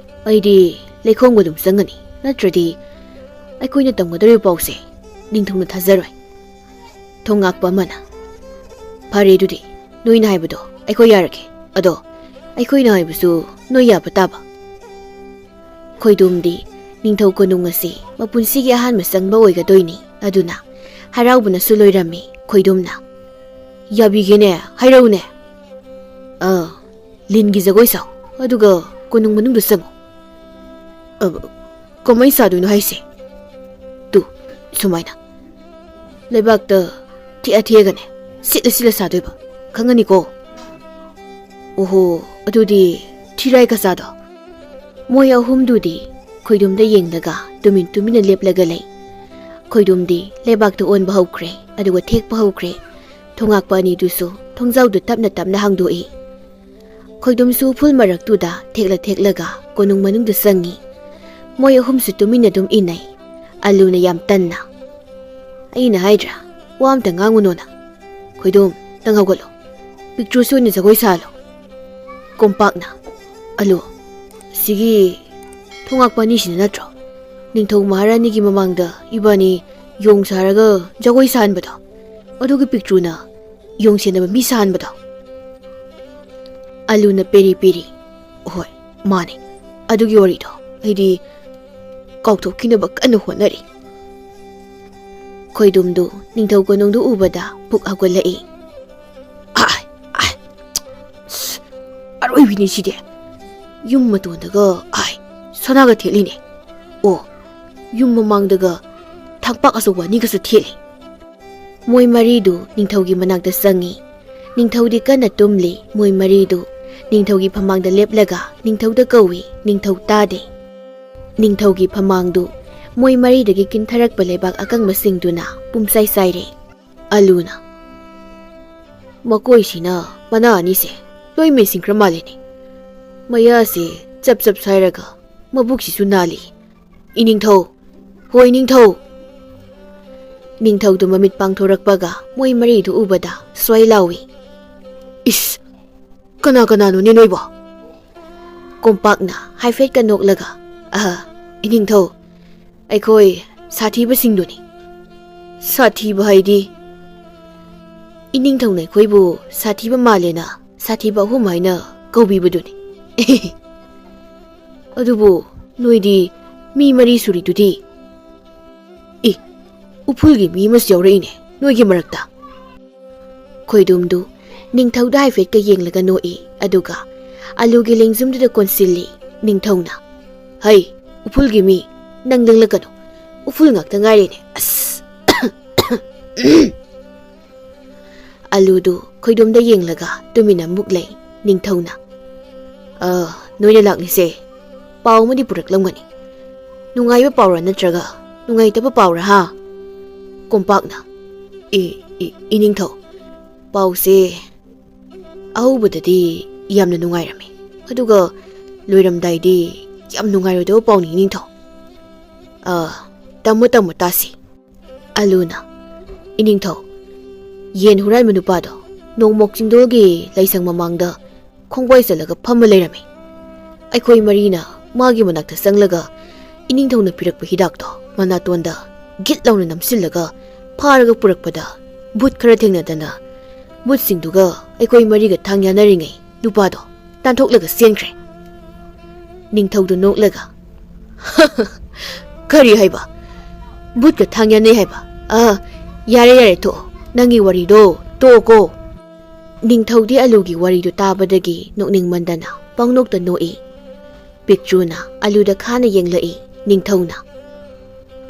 ꯑꯩꯗꯤ ꯂꯩꯈꯣꯝꯒ ꯑꯗꯨꯝ ꯆꯪꯒꯅꯤ, ꯅꯠꯇ꯭ꯔꯗꯤ ꯑꯩꯈꯣꯏꯅ ꯇꯝꯒꯗꯧꯔꯤꯕ ꯄꯥꯎꯁꯦ ꯅꯤꯡꯊꯧꯅ ꯊꯥꯖꯔꯣꯏ꯫" ꯊꯣꯡꯉꯥꯛꯄ ꯑꯃꯅ, "ꯐꯔꯦ ꯑꯗꯨꯗꯤ, ꯅꯣꯏꯅ ꯍꯥꯏꯕꯗꯣ ꯑꯩꯈꯣꯏ ꯌꯥꯔꯒꯦ꯫ ꯑꯗꯣ ꯑꯩꯈꯣꯏꯅ ꯍꯥꯏꯕꯁꯨ ꯅꯣꯏ ꯌꯥꯕ ꯇꯥꯕ꯫" ꯈꯣꯏꯗꯣꯝꯗꯤ ꯅꯤꯡꯊꯧ ꯀꯣꯅꯨꯡ ꯑꯁꯤ ꯃꯄꯨꯟꯁꯤꯒꯤ ꯑꯍꯥꯟꯕ ꯆꯪꯕ ꯑꯣꯏꯒꯗꯣꯏꯅꯤ꯫ ꯑꯗꯨꯅ ꯍꯔꯥꯎꯕꯅꯁꯨ ꯂꯣꯏꯔꯝꯃꯤ ꯈꯣꯏꯗꯣꯝꯅ꯫ "ꯌꯥꯕꯤꯒꯦꯅꯦ, ꯍꯥꯏꯔꯛꯎꯅꯦ꯫" "ꯑꯥ, ꯂꯤꯟꯒꯤ ꯖꯒꯣꯏ ꯁꯥꯎ, ꯑꯗꯨꯒ ꯀꯣꯅꯨꯡ ꯃꯅꯨꯡꯗ ꯆꯪꯉꯨ꯫" "ꯑ, ꯀꯃꯥꯏ ꯁꯥꯗꯣꯏꯅꯣ ꯍꯥꯏꯁꯦ?" "ꯇꯨ, ꯁꯨꯃꯥꯏꯅ꯫ ꯂꯩꯕꯥꯛꯇ ꯊꯦꯛꯑ ꯊꯦꯛꯑꯒꯅꯦ, ꯁꯤꯠꯂ ꯁꯤꯠꯂ ꯁꯥꯗꯣꯏꯕ, ꯈꯪꯉꯅꯤꯀꯣ?" "ꯑꯣꯍꯣ, ꯑꯗꯨꯗꯤ ꯊꯤꯔꯥꯏ ꯀꯆꯥꯗꯣ?" ꯃꯣꯏ ꯑꯍꯨꯝꯗꯨꯗꯤ ꯈꯣꯏꯗꯣꯝꯗ ꯌꯦꯡꯂꯒ ꯇꯨꯃꯤꯟ ꯇꯨꯃꯤꯟꯅ ꯂꯦꯞꯂꯒ ꯂꯩ꯫ ꯈꯣꯏꯗꯣꯝꯗꯤ ꯂꯩꯕꯥꯛꯇ ꯑꯣꯟꯕ ꯍꯧꯈ꯭ꯔꯦ, ꯑꯗꯨꯒ ꯊꯦꯛꯄ ꯍꯧꯈ꯭ꯔꯦ꯫ ꯊꯣꯉꯥꯛꯄ ꯑꯅꯤꯗꯨꯁꯨ ꯊꯣꯡꯖꯥꯎꯗꯨ ꯇꯞꯅ ꯇꯞꯅ ꯍꯥꯡꯗꯣꯛꯏ꯫ ꯈꯣꯏꯗꯣꯝꯁꯨ ꯎꯐꯨꯜ ꯃꯔꯛꯇꯨꯗ ꯊꯦꯛꯂ ꯊꯦꯛꯂꯒ ꯀꯣꯅꯨꯡ ꯃꯅꯨꯡꯗ ꯆꯪꯉꯤ꯫ ꯃꯣꯏ ꯑꯍꯨꯝꯁꯨ ꯇꯨꯃꯤꯟꯅ ꯑꯗꯨꯝ ꯏꯟꯅꯩ꯫ ꯑꯂꯨꯅ ꯌꯥꯝ ꯇꯟꯅ, "ꯑꯩꯅ ꯍꯥꯏꯗ꯭ꯔꯥ, ꯋꯥ ꯑꯝꯇ ꯉꯥꯡꯉꯨꯅꯣꯅ꯫ ꯈꯣꯏꯗꯣꯝ, ꯅꯪ ꯍꯧꯒꯠꯂꯣ꯫ ꯄꯤꯛꯇ꯭ꯔꯨꯁꯨ ꯑꯣꯏꯅ ꯖꯒꯣꯏ ꯁꯥꯍꯜꯂꯣ꯫ ꯀꯣꯝꯄꯥꯛꯅ, "ꯑꯂꯨ, ꯁꯤꯒꯤ ꯊꯣꯉꯥꯛꯄ ꯑꯅꯤꯁꯤꯅ ꯅꯠꯇ꯭ꯔꯣ ꯅꯤꯡꯊꯧ ꯃꯍꯥꯔꯥꯅꯤꯒꯤ ꯃꯃꯥꯡꯗ ꯏꯕꯥꯅꯤ ꯌꯣꯡ ꯁꯥꯔꯒ ꯖꯒꯣꯏ ꯁꯥꯍꯟꯕꯗꯣ? ꯑꯗꯨꯒ ꯄꯤꯛꯇ꯭ꯔꯨꯅ ꯌꯣꯡ ꯁꯦꯟꯅꯕ ꯃꯤ ꯁꯥꯍꯟꯕꯗꯣ?" ꯑꯂꯨꯅ ꯄꯦꯔꯤ ꯄꯦꯔꯤ, "ꯍꯣꯏ, ꯃꯥꯅꯦ꯫ ꯑꯗꯨꯒꯤ ꯋꯥꯔꯤꯗꯣ ꯑꯩꯗꯤ ꯀꯥꯎꯊꯣꯛꯈꯤꯅꯕ ꯀꯟꯅ ꯍꯣꯠꯅꯔꯤ꯫" ꯈꯣꯏꯗꯨꯝꯗꯨ ꯅꯤꯡꯊꯧ ꯀꯣꯅꯨꯡꯗꯨ ꯎꯕꯗ ꯄꯨꯛ ꯍꯧꯒꯠꯂꯛꯏ꯫ "ꯑꯥꯏ, ꯑꯥꯏ, ꯑꯁ, ꯑꯔꯣꯏꯕꯤꯅꯤ ꯁꯤꯗꯤ꯫ ꯌꯨꯝ ꯃꯇꯣꯟꯗꯒ, ꯑꯥꯏ, ꯁꯅꯥꯒ ꯊꯦꯠꯂꯤꯅꯦ꯫ ꯑꯣ, ꯌꯨꯝ ꯃꯃꯥꯡꯗꯒ ꯊꯥꯡꯄꯥꯛ ꯑꯆꯧꯕ ꯑꯅꯤꯒꯁꯨ ꯊꯦꯠꯂꯤ꯫" ꯃꯣꯏ ꯃꯔꯤꯗꯨ ꯅꯤꯡꯊꯧꯒꯤ ꯃꯅꯥꯛꯇ ꯆꯪꯉꯤ꯫ ꯅꯤꯡꯊꯧꯗꯤ ꯀꯟꯅ ꯇꯨꯝꯂꯤ꯫ ꯃꯣꯏ ꯃꯔꯤꯗꯨ ꯅꯤꯡꯊꯧꯒꯤ ꯐꯝꯃꯥꯡꯗ ꯂꯦꯞꯂꯒ ꯅꯤꯡꯊꯧꯗ ꯀꯧꯏ꯫ ꯅꯤꯡꯊꯧ ꯇꯥꯗꯦ꯫ ꯅꯤꯡꯊꯧꯒꯤ ꯐꯝꯃꯥꯡꯗꯨ ꯃꯣꯏ ꯃꯔꯤꯗꯒꯤ ꯀꯤꯟꯊꯔꯛꯄ ꯂꯩꯕꯥꯛ ꯑꯀꯪꯕꯁꯤꯡꯗꯨꯅ ꯄꯨꯝꯁꯥꯏ ꯁꯥꯏꯔꯦ꯫ ꯑꯂꯨꯅ, "ꯃꯀꯣꯏꯁꯤꯅ ꯃꯅꯥ ꯑꯅꯤꯁꯦ ꯂꯣꯏ ꯃꯦꯟꯁꯤꯟꯈ꯭ꯔ ꯃꯥꯜꯂꯦꯅꯦ꯫ ꯃꯌꯥꯁꯦ ꯆꯞ ꯆꯞ ꯁꯥꯏꯔꯒ ꯃꯕꯨꯛꯁꯤꯁꯨ ꯅꯥꯜꯂꯤ꯫ ꯏꯅꯤꯡꯊꯧ, ꯍꯣꯏ ꯅꯤꯡꯊꯧ!" ꯅꯤꯡꯊꯧꯗꯨ ꯃꯃꯤꯠ ꯄꯥꯡꯊꯣꯔꯛꯄꯒ ꯃꯣꯏ ꯃꯔꯤꯗꯨ ꯎꯕꯗ ꯁ꯭ꯋꯥꯏ ꯂꯥꯎꯏ꯫ "ꯏꯁ! ꯀꯅꯥ ꯀꯅꯥꯅꯣꯅꯦ ꯅꯣꯏꯕꯣ?" ꯀꯣꯝꯄꯥꯛꯅ ꯍꯥꯏꯐꯦꯠꯀ ꯅꯣꯛꯂꯒ, "ꯑꯍ, ꯏꯅꯤꯡꯊꯧ, ꯑꯩꯈꯣꯏ ꯁꯥꯊꯤꯕꯁꯤꯡꯗꯨꯅꯤ꯫" "ꯁꯥꯊꯤꯕ ꯍꯥꯏꯗꯤ?" "ꯏꯅꯤꯡꯊꯧꯅ ꯑꯩꯈꯣꯏꯕꯨ ꯁꯥꯊꯤꯕ ꯃꯥꯜꯂꯦꯅ ꯁꯥꯊꯤꯕ ꯑꯍꯨꯝ ꯍꯥꯏꯅ ꯀꯧꯕꯤꯕꯗꯨꯅꯤ꯫" "ꯑꯗꯨꯕꯨ ꯅꯣꯏꯗꯤ ꯃꯤ ꯃꯔꯤ ꯁꯨꯔꯤꯗꯨꯗꯤ?" "ꯏ, ꯎꯐꯨꯜꯒꯤ ꯃꯤ ꯑꯃꯁꯨ ꯌꯥꯎꯔꯛꯏꯅꯦ ꯅꯣꯏꯒꯤ ꯃꯔꯛꯇ꯫" ꯈꯣꯏꯗꯨꯝꯗꯨ ꯅꯤꯡꯊꯧꯗ ꯍꯥꯏꯐꯦꯠꯀ ꯌꯦꯡꯂꯒ ꯅꯣꯛꯏ, ꯑꯗꯨꯒ ꯑꯂꯨꯒꯤ ꯂꯦꯡꯖꯨꯝꯗꯨꯗ ꯀꯣꯟꯁꯤꯜꯂꯤ꯫ ꯅꯤꯡꯊꯧꯅ, "ꯍꯩ, ꯎꯐꯨꯜꯒꯤ ꯃꯤ, ꯅꯪ ꯂꯦꯡꯂꯛꯀꯅꯨ꯫ ꯎꯐꯨꯜ ꯉꯥꯛꯇ ꯉꯥꯏꯔꯦꯅꯦ, ꯑꯁ!" ꯑꯂꯨꯗꯨ ꯈꯣꯏꯗꯣꯝꯗ ꯌꯦꯡꯂꯒ ꯇꯨꯃꯤꯟꯅ ꯑꯃꯨꯛ ꯂꯩ꯫ ꯅꯤꯡꯊꯧꯅ, "ꯑ, ꯅꯣꯏꯅ ꯂꯥꯛꯂꯤꯁꯦ ꯄꯥꯎ ꯑꯃꯗꯤ ꯄꯨꯔꯛꯂꯝꯒꯅꯤ꯫ ꯅꯨꯡꯉꯥꯏꯕ ꯄꯥꯎꯔꯥ ꯅꯠꯇ꯭ꯔꯒ ꯅꯨꯡꯉꯥꯏꯇꯕ ꯄꯥꯎꯔꯥ, ꯍꯥ?" ꯀꯣꯝꯄꯥꯛꯅ, "ꯏ, ꯏ, ꯏꯅꯤꯡꯊꯧ, ꯄꯥꯎꯁꯦ ꯑꯍꯧꯕꯗꯗꯤ ꯌꯥꯝꯅ ꯅꯨꯡꯉꯥꯏꯔꯝꯃꯤ, ꯑꯗꯨꯒ ꯂꯣꯏꯔꯝꯗꯥꯏꯗꯤ ꯌꯥꯝ ꯅꯨꯡꯉꯥꯏꯔꯣꯏꯗꯕ ꯄꯥꯎꯅꯤ, ꯏꯅꯤꯡꯊꯧ꯫ ꯑ, ꯇꯝꯃꯨ, ꯇꯝꯃꯨ, ꯇꯥꯁꯤ꯫" ꯑꯂꯨꯅ, "ꯏꯅꯤꯡꯊꯧ, ꯌꯦꯟ ꯍꯨꯔꯥꯟꯕ ꯅꯨꯄꯥꯗꯣ ꯅꯣꯡꯃꯣꯛ ꯆꯤꯡꯗꯣꯜꯒꯤ ꯂꯥꯏꯁꯪ ꯃꯃꯥꯡꯗ ꯈꯣꯡꯕꯥꯏ ꯆꯠꯂꯒ ꯐꯝꯃ ꯂꯩꯔꯝꯃꯤ꯫ ꯑꯩꯈꯣꯏ ꯃꯔꯤꯅ ꯃꯥꯒꯤ ꯃꯅꯥꯛꯇ ꯆꯪꯂꯒ ꯏꯅꯤꯡꯊꯧꯅ ꯄꯤꯔꯛꯄ ꯍꯤꯗꯥꯛꯇꯣ ꯃꯅꯥꯇꯣꯟꯗ ꯒꯤꯠ ꯂꯥꯎꯅ ꯅꯝꯁꯤꯜꯂꯒ ꯐꯥꯔꯒ ꯄꯨꯔꯛꯄꯗ, ꯚꯨꯠ ꯈꯔ ꯊꯦꯡꯅꯗꯅ ꯚꯨꯠꯁꯤꯡꯗꯨꯒ ꯑꯩꯈꯣꯏ ꯃꯔꯤꯒ ꯊꯥꯡ ꯌꯥꯅꯔꯤꯉꯩ ꯅꯨꯄꯥꯗꯣ ꯇꯥꯟꯊꯣꯛꯂꯒ ꯆꯦꯟꯈ꯭ꯔꯦ꯫ ꯅꯤꯡꯊꯧꯗꯨ ꯅꯣꯛꯂꯒ, "ꯀꯔꯤ ꯍꯥꯏꯕ? ꯚꯨꯠꯀ ꯊꯥꯡ ꯌꯥꯅꯩ ꯍꯥꯏꯕ? ꯑꯥ, ꯌꯥꯔꯦ, ꯌꯥꯔꯦ, ꯇꯣꯛꯑꯣ꯫ ꯅꯪꯒꯤ ꯋꯥꯔꯤꯗꯣ ꯇꯣꯛꯑꯣꯀꯣ꯫" ꯅꯤꯡꯊꯧꯗꯤ ꯑꯂꯨꯒꯤ ꯋꯥꯔꯤꯗꯨ ꯇꯥꯕꯗꯒꯤ ꯅꯣꯛꯅꯤꯡꯃꯟꯗꯅ ꯄꯪꯅꯣꯛꯇ ꯅꯣꯛꯏ꯫ ꯄꯤꯛꯇ꯭ꯔꯨꯅ ꯑꯂꯨꯗ ꯈꯥꯅ ꯌꯦꯡꯂꯛꯏ꯫ ꯅꯤꯡꯊꯧꯅ,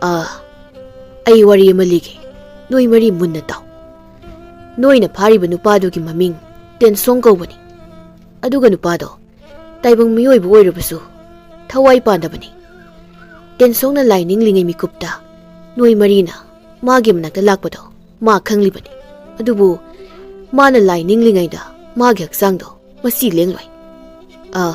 "ꯑꯥ, ꯑꯩ ꯋꯥꯔꯤ ꯑꯃ ꯂꯤꯒꯦ꯫ ꯅꯣꯏ ꯃꯔꯤ ꯃꯨꯟꯅ ꯇꯥꯎ꯫ ꯅꯣꯏꯅ ꯐꯥꯔꯤꯕ ꯅꯨꯄꯥꯗꯨꯒꯤ ꯃꯃꯤꯡ ꯇꯦꯟꯁꯣꯡ ꯀꯧꯕꯅꯤ꯫ ꯑꯗꯨꯒ ꯅꯨꯄꯥꯗꯣ ꯇꯥꯏꯕꯪ ꯃꯤꯑꯣꯏꯕ ꯑꯣꯏꯔꯕꯁꯨ ꯊꯋꯥꯏ ꯄꯥꯟꯗꯕꯅꯤ꯫ ꯇꯦꯟꯁꯣꯡꯅ ꯂꯥꯏ ꯅꯤꯡꯂꯤꯉꯩ ꯃꯤꯀꯨꯞꯇ ꯅꯣꯏ ꯃꯔꯤꯅ ꯃꯥꯒꯤ ꯃꯅꯥꯛꯇ ꯂꯥꯛꯄꯗꯣ ꯃꯥ ꯈꯪꯂꯤꯕꯅꯤ꯫ ꯑꯗꯨꯕꯨ ꯃꯥꯅ ꯂꯥꯏ ꯅꯤꯡꯂꯤꯉꯩꯗ ꯃꯥꯒꯤ ꯍꯛꯆꯥꯡꯗꯣ ꯃꯁꯤ ꯂꯦꯡꯂꯣꯏ꯫ ꯑ,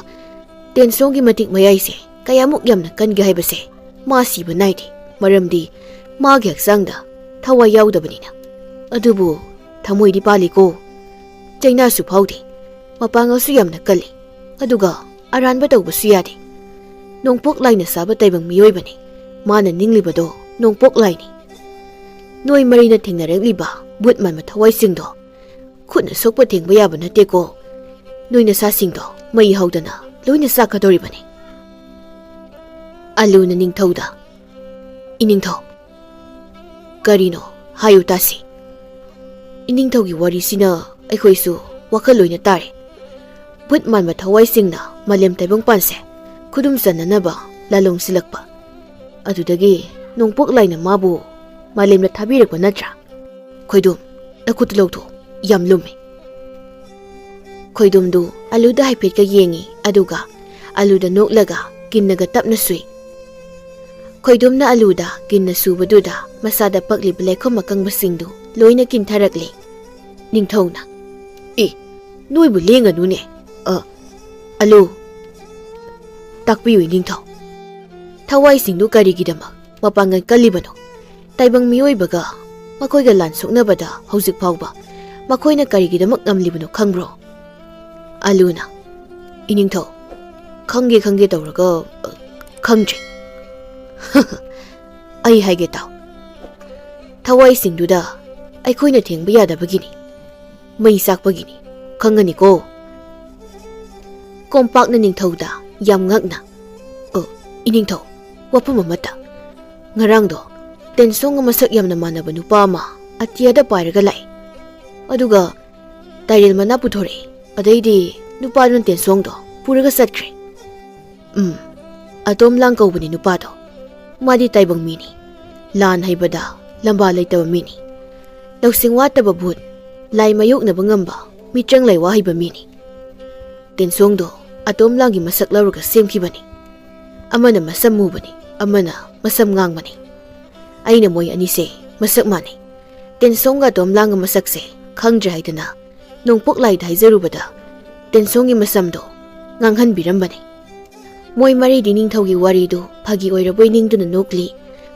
ꯇꯦꯟꯁꯣꯡꯒꯤ ꯃꯇꯤꯛ ꯃꯌꯥꯏꯁꯦ ꯀꯌꯥꯃꯨꯛ ꯌꯥꯝꯅ ꯀꯟꯒꯦ ꯍꯥꯏꯕꯁꯦ ꯃꯥ ꯁꯤꯕ ꯅꯥꯏꯗꯦ, ꯃꯔꯝꯗꯤ ꯃꯥꯒꯤ ꯍꯛꯆꯥꯡꯗ ꯊꯋꯥꯏ ꯌꯥꯎꯗꯕꯅꯤꯅ꯫ ꯑꯗꯨꯕꯨ ꯊꯃꯣꯏꯗꯤ ꯄꯥꯜꯂꯤꯀꯣ꯫ ꯆꯩꯅꯥꯁꯨ ꯐꯥꯎꯗꯦ, ꯃꯄꯥꯡꯒꯜꯁꯨ ꯌꯥꯝꯅ ꯀꯜꯂꯤ, ꯑꯗꯨꯒ ꯑꯔꯥꯟꯕ ꯇꯧꯕꯁꯨ ꯌꯥꯗꯦ꯫ ꯅꯣꯡꯄꯣꯛ ꯂꯥꯏꯅ ꯁꯥꯕ ꯇꯥꯏꯕꯪ ꯃꯤꯑꯣꯏꯕꯅꯤ꯫ ꯃꯥꯅ ꯅꯤꯡꯂꯤꯕꯗꯣ ꯅꯣꯡꯄꯣꯛ ꯂꯥꯏꯅꯤ꯫ ꯅꯣꯏ ꯃꯔꯤꯅ ꯊꯦꯡꯅꯔꯛꯂꯤꯕ ꯚꯨꯠ ꯃꯥꯟꯕ ꯊꯋꯥꯏꯁꯤꯡꯗꯣ ꯈꯨꯠꯅ ꯁꯣꯛꯄ ꯊꯦꯡꯕ ꯌꯥꯕ ꯅꯠꯇꯦꯀꯣ꯫ ꯅꯣꯏ ꯅꯁꯥꯁꯤꯡꯗꯣ ꯃꯩ ꯍꯧꯗꯅ ꯂꯣꯏꯅ ꯆꯥꯛꯀꯗꯧꯔꯤꯕꯅꯤ꯫" ꯑꯂꯨꯅ ꯅꯤꯡꯊꯧꯗ, "ꯏꯅꯤꯡꯊꯧ, ꯀꯔꯤꯅꯣ? ꯍꯥꯏꯌꯨ ꯇꯥꯁꯤ꯫ ꯏꯅꯤꯡꯊꯧꯒꯤ ꯋꯥꯔꯤꯁꯤꯅ ꯑꯩꯈꯣꯏꯁꯨ ꯋꯥꯈꯜ ꯂꯣꯏꯅ ꯇꯥꯔꯦ꯫ ꯚꯨꯠ ꯃꯥꯟꯕ ꯊꯋꯥꯏꯁꯤꯡꯅ ꯃꯥꯂꯦꯝ ꯇꯥꯏꯕꯪꯄꯥꯟꯁꯦ ꯈꯨꯗꯨꯝ ꯆꯟꯅꯅꯕ ꯂꯥꯂꯣꯡ ꯁꯤꯜꯂꯛꯄ꯫ ꯑꯗꯨꯗꯒꯤ ꯅꯣꯡꯄꯣꯛ ꯂꯥꯏꯅ ꯃꯥꯕꯨ ꯃꯥꯂꯦꯝꯗ ꯊꯥꯕꯤꯔꯛꯄ ꯅꯠꯇ꯭ꯔꯥ? ꯈꯣꯏꯗꯨꯝ, ꯅꯈꯨꯠꯇ ꯂꯧꯊꯣꯛ, ꯌꯥꯝ ꯂꯨꯝꯃꯤ꯫" ꯈꯣꯏꯗꯨꯝꯗꯨ ꯑꯂꯨꯗ ꯍꯥꯏꯐꯦꯠꯀ ꯌꯦꯡꯉꯤ, ꯑꯗꯨꯒ ꯑꯂꯨꯗ ꯅꯣꯛꯂꯒ ꯀꯤꯟꯅꯒ ꯇꯞꯅ ꯁꯨꯏ꯫ ꯈꯣꯏꯗꯨꯝꯅ ꯑꯂꯨꯗ ꯀꯤꯟꯅ ꯁꯨꯕꯗꯨꯗ ꯃꯁꯥꯗ ꯄꯛꯂꯤꯕ ꯂꯩꯈꯣꯝ ꯑꯀꯪꯕꯁꯤꯡꯗꯨ ꯂꯣꯏꯅ ꯀꯤꯟꯊꯔꯛꯂꯦ꯫ ꯅꯤꯡꯊꯧꯅ, "ꯑꯦ, ꯅꯣꯏꯕꯨ ꯂꯦꯡꯒꯅꯨꯅꯦ꯫ ꯑ, ꯑꯂꯨ, ꯇꯥꯛꯄꯤꯌꯨ ꯏꯅꯤꯡꯊꯧ꯫ ꯊꯋꯥꯏꯁꯤꯡꯗꯨ ꯀꯔꯤꯒꯤꯗꯃꯛ ꯃꯄꯥꯡꯒꯜ ꯀꯜꯂꯤꯕꯅꯣ? ꯇꯥꯏꯕꯪ ꯃꯤꯑꯣꯏꯕꯒ ꯃꯈꯣꯏꯒ ꯂꯥꯟ ꯁꯣꯛꯅꯕꯗ ꯍꯧꯖꯤꯛ ꯐꯥꯎꯕ ꯃꯈꯣꯏꯅ ꯀꯔꯤꯒꯤꯗꯃꯛ ꯉꯝꯂꯤꯕꯅꯣ ꯈꯪꯕ꯭ꯔꯣ? ꯑꯂꯨꯅ, "ꯏꯅꯤꯡꯊꯧ, ꯈꯪꯒꯦ ꯈꯪꯒꯦ ꯇꯧꯔꯒ, ꯑ, ꯈꯪꯗ꯭ꯔꯦ꯫ ꯑꯩ ꯍꯥꯏꯒꯦ ꯇꯥꯎ꯫ ꯊꯋꯥꯏꯁꯤꯡꯗꯨꯗ ꯑꯩꯈꯣꯏꯅ ꯊꯦꯡꯕ ꯌꯥꯗꯕꯒꯤꯅꯤ꯫ ꯃꯩ ꯆꯥꯛꯄꯒꯤꯅꯤ꯫ ꯈꯪꯒꯅꯤꯀꯣ?" ꯀꯣꯝꯄꯥꯛꯅ ꯅꯤꯡꯊꯧꯗ ꯌꯥꯝ ꯉꯛꯅ, "ꯑꯣ, ꯏꯅꯤꯡꯊꯧ, ꯋꯥꯐꯝ ꯑꯃꯇ꯫ ꯉꯔꯥꯡꯗꯣ ꯇꯦꯟꯁꯣꯡꯒ ꯃꯁꯛ ꯌꯥꯝꯅ ꯃꯥꯟꯅꯕ ꯅꯨꯄꯥ ꯑꯃ ꯑꯇꯤꯌꯥꯗ ꯄꯥꯏꯔꯒ ꯂꯥꯛꯏ꯫ ꯑꯗꯨꯒ ꯇꯥꯏꯔꯦꯜ ꯃꯅꯥ ꯄꯨꯊꯣꯔꯛꯏ꯫ ꯑꯗꯩꯗꯤ ꯅꯨꯄꯥꯗꯨꯅ ꯇꯦꯟꯁꯣꯡꯗꯣ ꯄꯨꯔꯒ ꯆꯠꯈ꯭ꯔꯦ꯫ ꯎꯝ, ꯑꯇꯣꯝ ꯂꯥꯡ ꯀꯧꯕꯅꯤ ꯅꯨꯄꯥꯗꯣ꯫ ꯃꯥꯗꯤ ꯇꯥꯏꯕꯪ ꯃꯤꯅꯤ꯫ ꯂꯥꯟ ꯍꯩꯕꯗ ꯂꯝꯕꯥ ꯂꯩꯇꯕ ꯃꯤꯅꯤ꯫ ꯂꯧꯁꯤꯡ ꯋꯥꯠꯇꯕ ꯚꯨꯠ, ꯂꯥꯏ ꯃꯥꯌꯣꯛꯅꯕ ꯉꯝꯕ, ꯃꯤꯇ꯭ꯔꯪ ꯂꯩꯋꯥ ꯍꯩꯕ ꯃꯤꯅꯤ꯫ ꯇꯦꯟꯁꯣꯡꯗꯣ ꯑꯇꯣꯝ ꯂꯥꯡꯒꯤ ꯃꯁꯛ ꯂꯧꯔꯒ ꯁꯦꯝꯈꯤꯕꯅꯤ꯫ ꯑꯃꯅ ꯃꯁꯝ ꯃꯨꯕꯅꯤ, ꯑꯃꯅ ꯃꯁꯝ ꯉꯥꯡꯕꯅꯤ꯫ ꯑꯩꯅ ꯃꯣꯏ ꯑꯅꯤꯁꯦ ꯃꯁꯛ ꯃꯥꯟꯅꯩ꯫ ꯇꯦꯟꯁꯣꯡꯒ ꯑꯇꯣꯝ ꯂꯥꯡꯒ ꯃꯁꯛꯁꯦ ꯈꯪꯗ꯭ꯔꯦ ꯍꯥꯏꯗꯅ ꯅꯣꯡꯄꯣꯛ ꯂꯥꯏꯗ ꯍꯥꯏꯖꯔꯨꯕꯗ ꯇꯦꯟꯁꯣꯡꯒꯤ ꯃꯁꯝꯗꯣ ꯉꯥꯡꯍꯟꯕꯤꯔꯝꯕꯅꯤ꯫" ꯃꯣꯏ ꯃꯔꯤꯗꯤ ꯅꯤꯡꯊꯧꯒꯤ ꯋꯥꯔꯤꯗꯨ ꯐꯥꯒꯤ ꯑꯣꯏꯔꯕꯣꯏ ꯅꯤꯡꯗꯨꯅ ꯅꯣꯛꯂꯤ꯫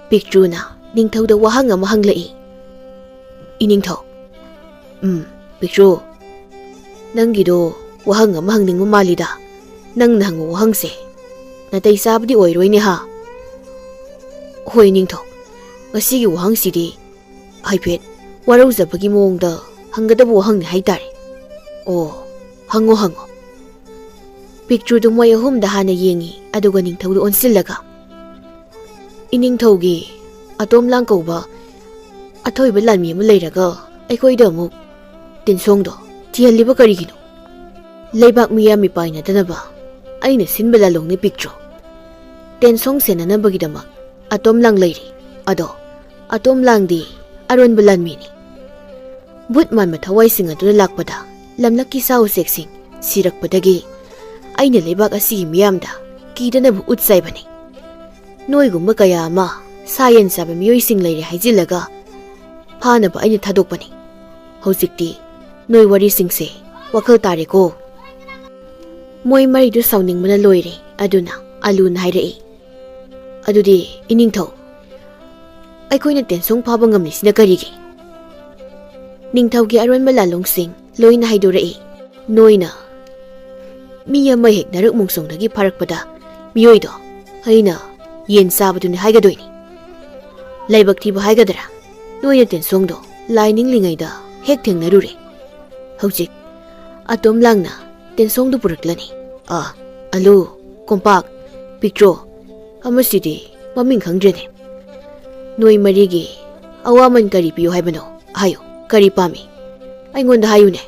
ꯄꯤꯛꯇ꯭ꯔꯨꯅ ꯅꯤꯡꯊꯧꯗ ꯋꯥꯍꯪ ꯑꯃ ꯍꯪꯂꯛꯏ꯫ "ꯏꯅꯤꯡꯊꯧ꯫" "ꯎꯝ, ꯄꯤꯛꯇ꯭ꯔꯨ, ꯅꯪꯒꯤꯗꯣ ꯋꯥꯍꯪ ꯑꯃ ꯍꯪꯅꯤꯡꯕ ꯃꯥꯜꯂꯤꯗ꯫ ꯅꯪꯅ ꯍꯪꯕ ꯋꯥꯍꯪꯁꯦ ꯅꯥꯇꯩ ꯆꯥꯕꯗꯤ ꯑꯣꯏꯔꯣꯏꯅꯦ ꯍꯥ?" "ꯍꯣꯏ ꯅꯤꯡꯊꯧ, ꯉꯁꯤꯒꯤ ꯋꯥꯍꯪꯁꯤꯗꯤ ꯍꯥꯏꯐꯦꯠ ꯋꯥꯔꯧꯖꯕꯒꯤ ꯃꯑꯣꯡꯗ ꯍꯪꯒꯗꯕ ꯋꯥꯍꯪꯅꯤ ꯍꯥꯏꯇꯥꯔꯦ꯫" "ꯑꯣ, ꯍꯪꯉꯣ ꯍꯪꯉꯣ꯫" ꯄꯤꯛꯇ꯭ꯔꯨꯗꯨ ꯃꯣꯏ ꯑꯍꯨꯝꯗ ꯍꯥꯟꯅ ꯌꯦꯡꯉꯤ, ꯑꯗꯨꯒ ꯅꯤꯡꯊꯧꯗ ꯑꯣꯟꯁꯤꯜꯂꯒ, "ꯏꯅꯤꯡꯊꯧꯒꯤ ꯑꯇꯣꯝ ꯂꯥꯡ ꯀꯧꯕ ꯑꯊꯣꯏꯕ ꯂꯥꯟꯃꯤ ꯑꯃ ꯂꯩꯔꯒ ꯑꯩꯈꯣꯏꯗ ꯑꯃꯨꯛ ꯇꯦꯟꯁꯣꯡꯗꯣ ꯊꯤꯍꯜꯂꯤꯕ ꯀꯔꯤꯒꯤꯅꯣ? ꯂꯩꯕꯥꯛ ꯃꯤꯌꯥꯝ ꯃꯤꯄꯥꯏꯅꯗꯅꯕ ꯑꯩꯅ ꯁꯤꯟꯕ ꯂꯥꯂꯣꯡꯅꯤ ꯄꯤꯛꯇ꯭ꯔꯨ꯫ ꯇꯦꯟꯁꯣꯡ ꯁꯦꯟꯅꯅꯕꯒꯤꯗꯃꯛ ꯑꯇꯣꯝ ꯂꯥꯡ ꯂꯩꯔꯤ꯫ ꯑꯗꯣ ꯑꯇꯣꯝ ꯂꯥꯡꯗꯤ ꯑꯔꯣꯟꯕ ꯂꯥꯟꯃꯤꯅꯤ꯫ ꯚꯨꯠ ꯃꯥꯟꯕ ꯊꯋꯥꯏꯁꯤꯡ ꯑꯗꯨꯅ ꯂꯥꯛꯄꯗ ꯂꯝꯂꯛꯀꯤ ꯁꯥ ꯎꯆꯦꯛꯁꯤꯡ ꯁꯤꯔꯛꯄꯗꯒꯤ ꯑꯩꯅ ꯂꯩꯕꯥꯛ ꯑꯁꯤꯒꯤ ꯃꯤꯌꯥꯝꯗ ꯀꯤꯗꯅꯕ ꯎꯠ ꯆꯥꯏꯕꯅꯤ꯫ ꯅꯣꯏꯒꯨꯝꯕ ꯀꯌꯥ ꯑꯃ ꯁꯥ ꯌꯦꯟ ꯆꯥꯕ ꯃꯤꯑꯣꯏꯁꯤꯡ ꯂꯩꯔꯦ ꯍꯥꯏꯖꯤꯜꯂꯒ ꯐꯥꯅꯕ ꯑꯩꯅ ꯊꯥꯗꯣꯛꯄꯅꯤ꯫ ꯍꯧꯖꯤꯛꯇꯤ ꯅꯣꯏ ꯋꯥꯔꯤꯁꯤꯡꯁꯦ ꯋꯥꯈꯜ ꯇꯥꯔꯦꯀꯣ?" ꯃꯣꯏ ꯃꯔꯤꯗꯨ ꯁꯥꯎꯅꯤꯡꯕꯅ ꯂꯣꯏꯔꯦ꯫ ꯑꯗꯨꯅ ꯑꯂꯨꯅ ꯍꯥꯏꯔꯛꯏ, "ꯑꯗꯨꯗꯤ ꯏꯅꯤꯡꯊꯧ, ꯑꯩꯈꯣꯏꯅ ꯇꯦꯟꯁꯣꯡ ꯐꯥꯕ ꯉꯝꯂꯤꯁꯤꯅ ꯀꯔꯤꯒꯤ?" ꯅꯤꯡꯊꯧꯒꯤ ꯑꯔꯣꯟꯕ ꯂꯥꯂꯣꯡꯁꯤꯡ ꯂꯣꯏꯅ ꯍꯥꯏꯗꯣꯔꯛꯏ꯫ ꯅꯣꯏꯅ ꯃꯤ ꯑꯃ ꯍꯦꯛ ꯅꯔꯛ ꯃꯣꯡꯁꯣꯡꯗꯒꯤ ꯐꯥꯔꯛꯄꯗ ꯃꯤꯑꯣꯏꯗꯣ ꯑꯩꯅ ꯌꯦꯟ ꯆꯥꯕꯗꯨꯅꯤ ꯍꯥꯏꯒꯗꯣꯏꯅꯤ꯫ ꯂꯥꯏꯕꯛ ꯊꯤꯕ ꯍꯥꯏꯒꯗ꯭ꯔꯥ? ꯅꯣꯏꯅ ꯇꯦꯟꯁꯣꯡꯗꯣ ꯂꯥꯏ ꯅꯤꯡꯂꯤꯉꯩꯗ ꯍꯦꯛ ꯊꯦꯡꯅꯔꯨꯔꯦ꯫ ꯍꯧꯖꯤꯛ ꯑꯇꯣꯝ ꯂꯥꯡꯅ ꯇꯦꯟꯁꯣꯡꯗꯨ ꯄꯨꯔꯛꯂꯅꯤ꯫ ꯑꯥ, ꯑꯂꯨ, ꯀꯣꯝꯄꯥꯛ, ꯄꯤꯛꯇ꯭ꯔꯣ ꯑꯃꯁꯤꯗꯤ ꯃꯃꯤꯡ ꯈꯪꯗ꯭ꯔꯦꯅꯦ꯫ ꯅꯣꯏ ꯃꯔꯤꯒꯤ ꯑꯋꯥꯃꯟ ꯀꯔꯤ ꯄꯤꯌꯨ ꯍꯥꯏꯕꯅꯣ? ꯍꯥꯏꯌꯨ, ꯀꯔꯤ ꯄꯥꯝꯃꯤ? ꯑꯩꯉꯣꯟꯗ ꯍꯥꯏꯌꯨꯅꯦ꯫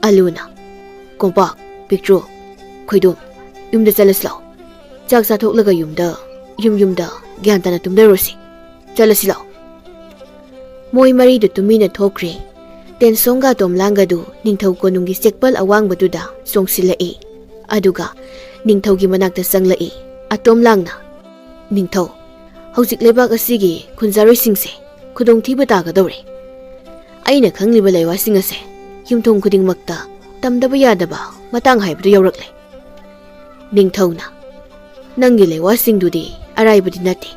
ꯑꯂꯨꯅ, ꯀꯣꯝꯄꯥꯛ, ꯄꯤꯛꯇ꯭ꯔꯣ, ꯈꯣꯏꯗꯣꯝ, ꯌꯨꯝꯗ ꯆꯠꯂꯁꯤ ꯂꯥꯛꯑꯣ꯫ ꯆꯥꯛ ꯆꯥꯊꯣꯛꯂꯒ ꯌꯨꯝꯗ, ꯌꯨꯝ ꯌꯨꯝꯗ ꯒ꯭ꯌꯥꯟ ꯇꯥꯅ ꯇꯨꯝꯊꯔꯨꯔꯁꯤ꯫ ꯆꯠꯂꯁꯤ ꯂꯥꯛꯑꯣ꯫ ꯃꯣꯏ ꯃꯔꯤꯗꯨ ꯇꯨꯃꯤꯟꯅ ꯊꯣꯛꯈ꯭ꯔꯦ꯫ ꯇꯦꯟꯁꯣꯡꯒ ꯑꯇꯣꯝ ꯂꯥꯡꯒꯗꯨ ꯅꯤꯡꯊꯧ ꯀꯣꯅꯨꯡꯒꯤ ꯆꯦꯛꯄꯜ ꯑꯋꯥꯡꯕꯗꯨꯗ ꯆꯣꯡꯁꯤꯜꯂꯛꯏ꯫ ꯑꯗꯨꯒ ꯅꯤꯡꯊꯧꯒꯤ ꯃꯅꯥꯛꯇ ꯆꯪꯂꯛꯏ꯫ ꯑꯇꯣꯝ ꯂꯥꯡꯅ, ꯅꯤꯡꯊꯧ, ꯍꯧꯖꯤꯛ ꯂꯩꯕꯥꯛ ꯑꯁꯤꯒꯤ ꯈꯨꯟꯖꯥꯔꯣꯏꯁꯤꯡꯁꯦ ꯈꯨꯗꯣꯡꯊꯤꯕ ꯇꯥꯒꯗꯧꯔꯦ꯫ ꯑꯩꯅ ꯈꯪꯂꯤꯕ ꯂꯩꯋꯥꯁꯤꯡ ꯑꯁꯦ ꯌꯨꯝꯊꯣꯡ ꯈꯨꯗꯤꯡꯃꯛꯇ ꯇꯝꯗꯕ ꯌꯥꯗꯕ ꯃꯇꯥꯡ ꯍꯥꯏꯕꯗꯨ ꯌꯧꯔꯛꯂꯦ꯫ ꯅꯤꯡꯊꯧꯅ, ꯅꯪꯒꯤ ꯂꯩꯋꯥꯁꯤꯡꯗꯨꯗꯤ ꯑꯔꯥꯏꯕꯗꯤ ꯅꯠꯇꯦ꯫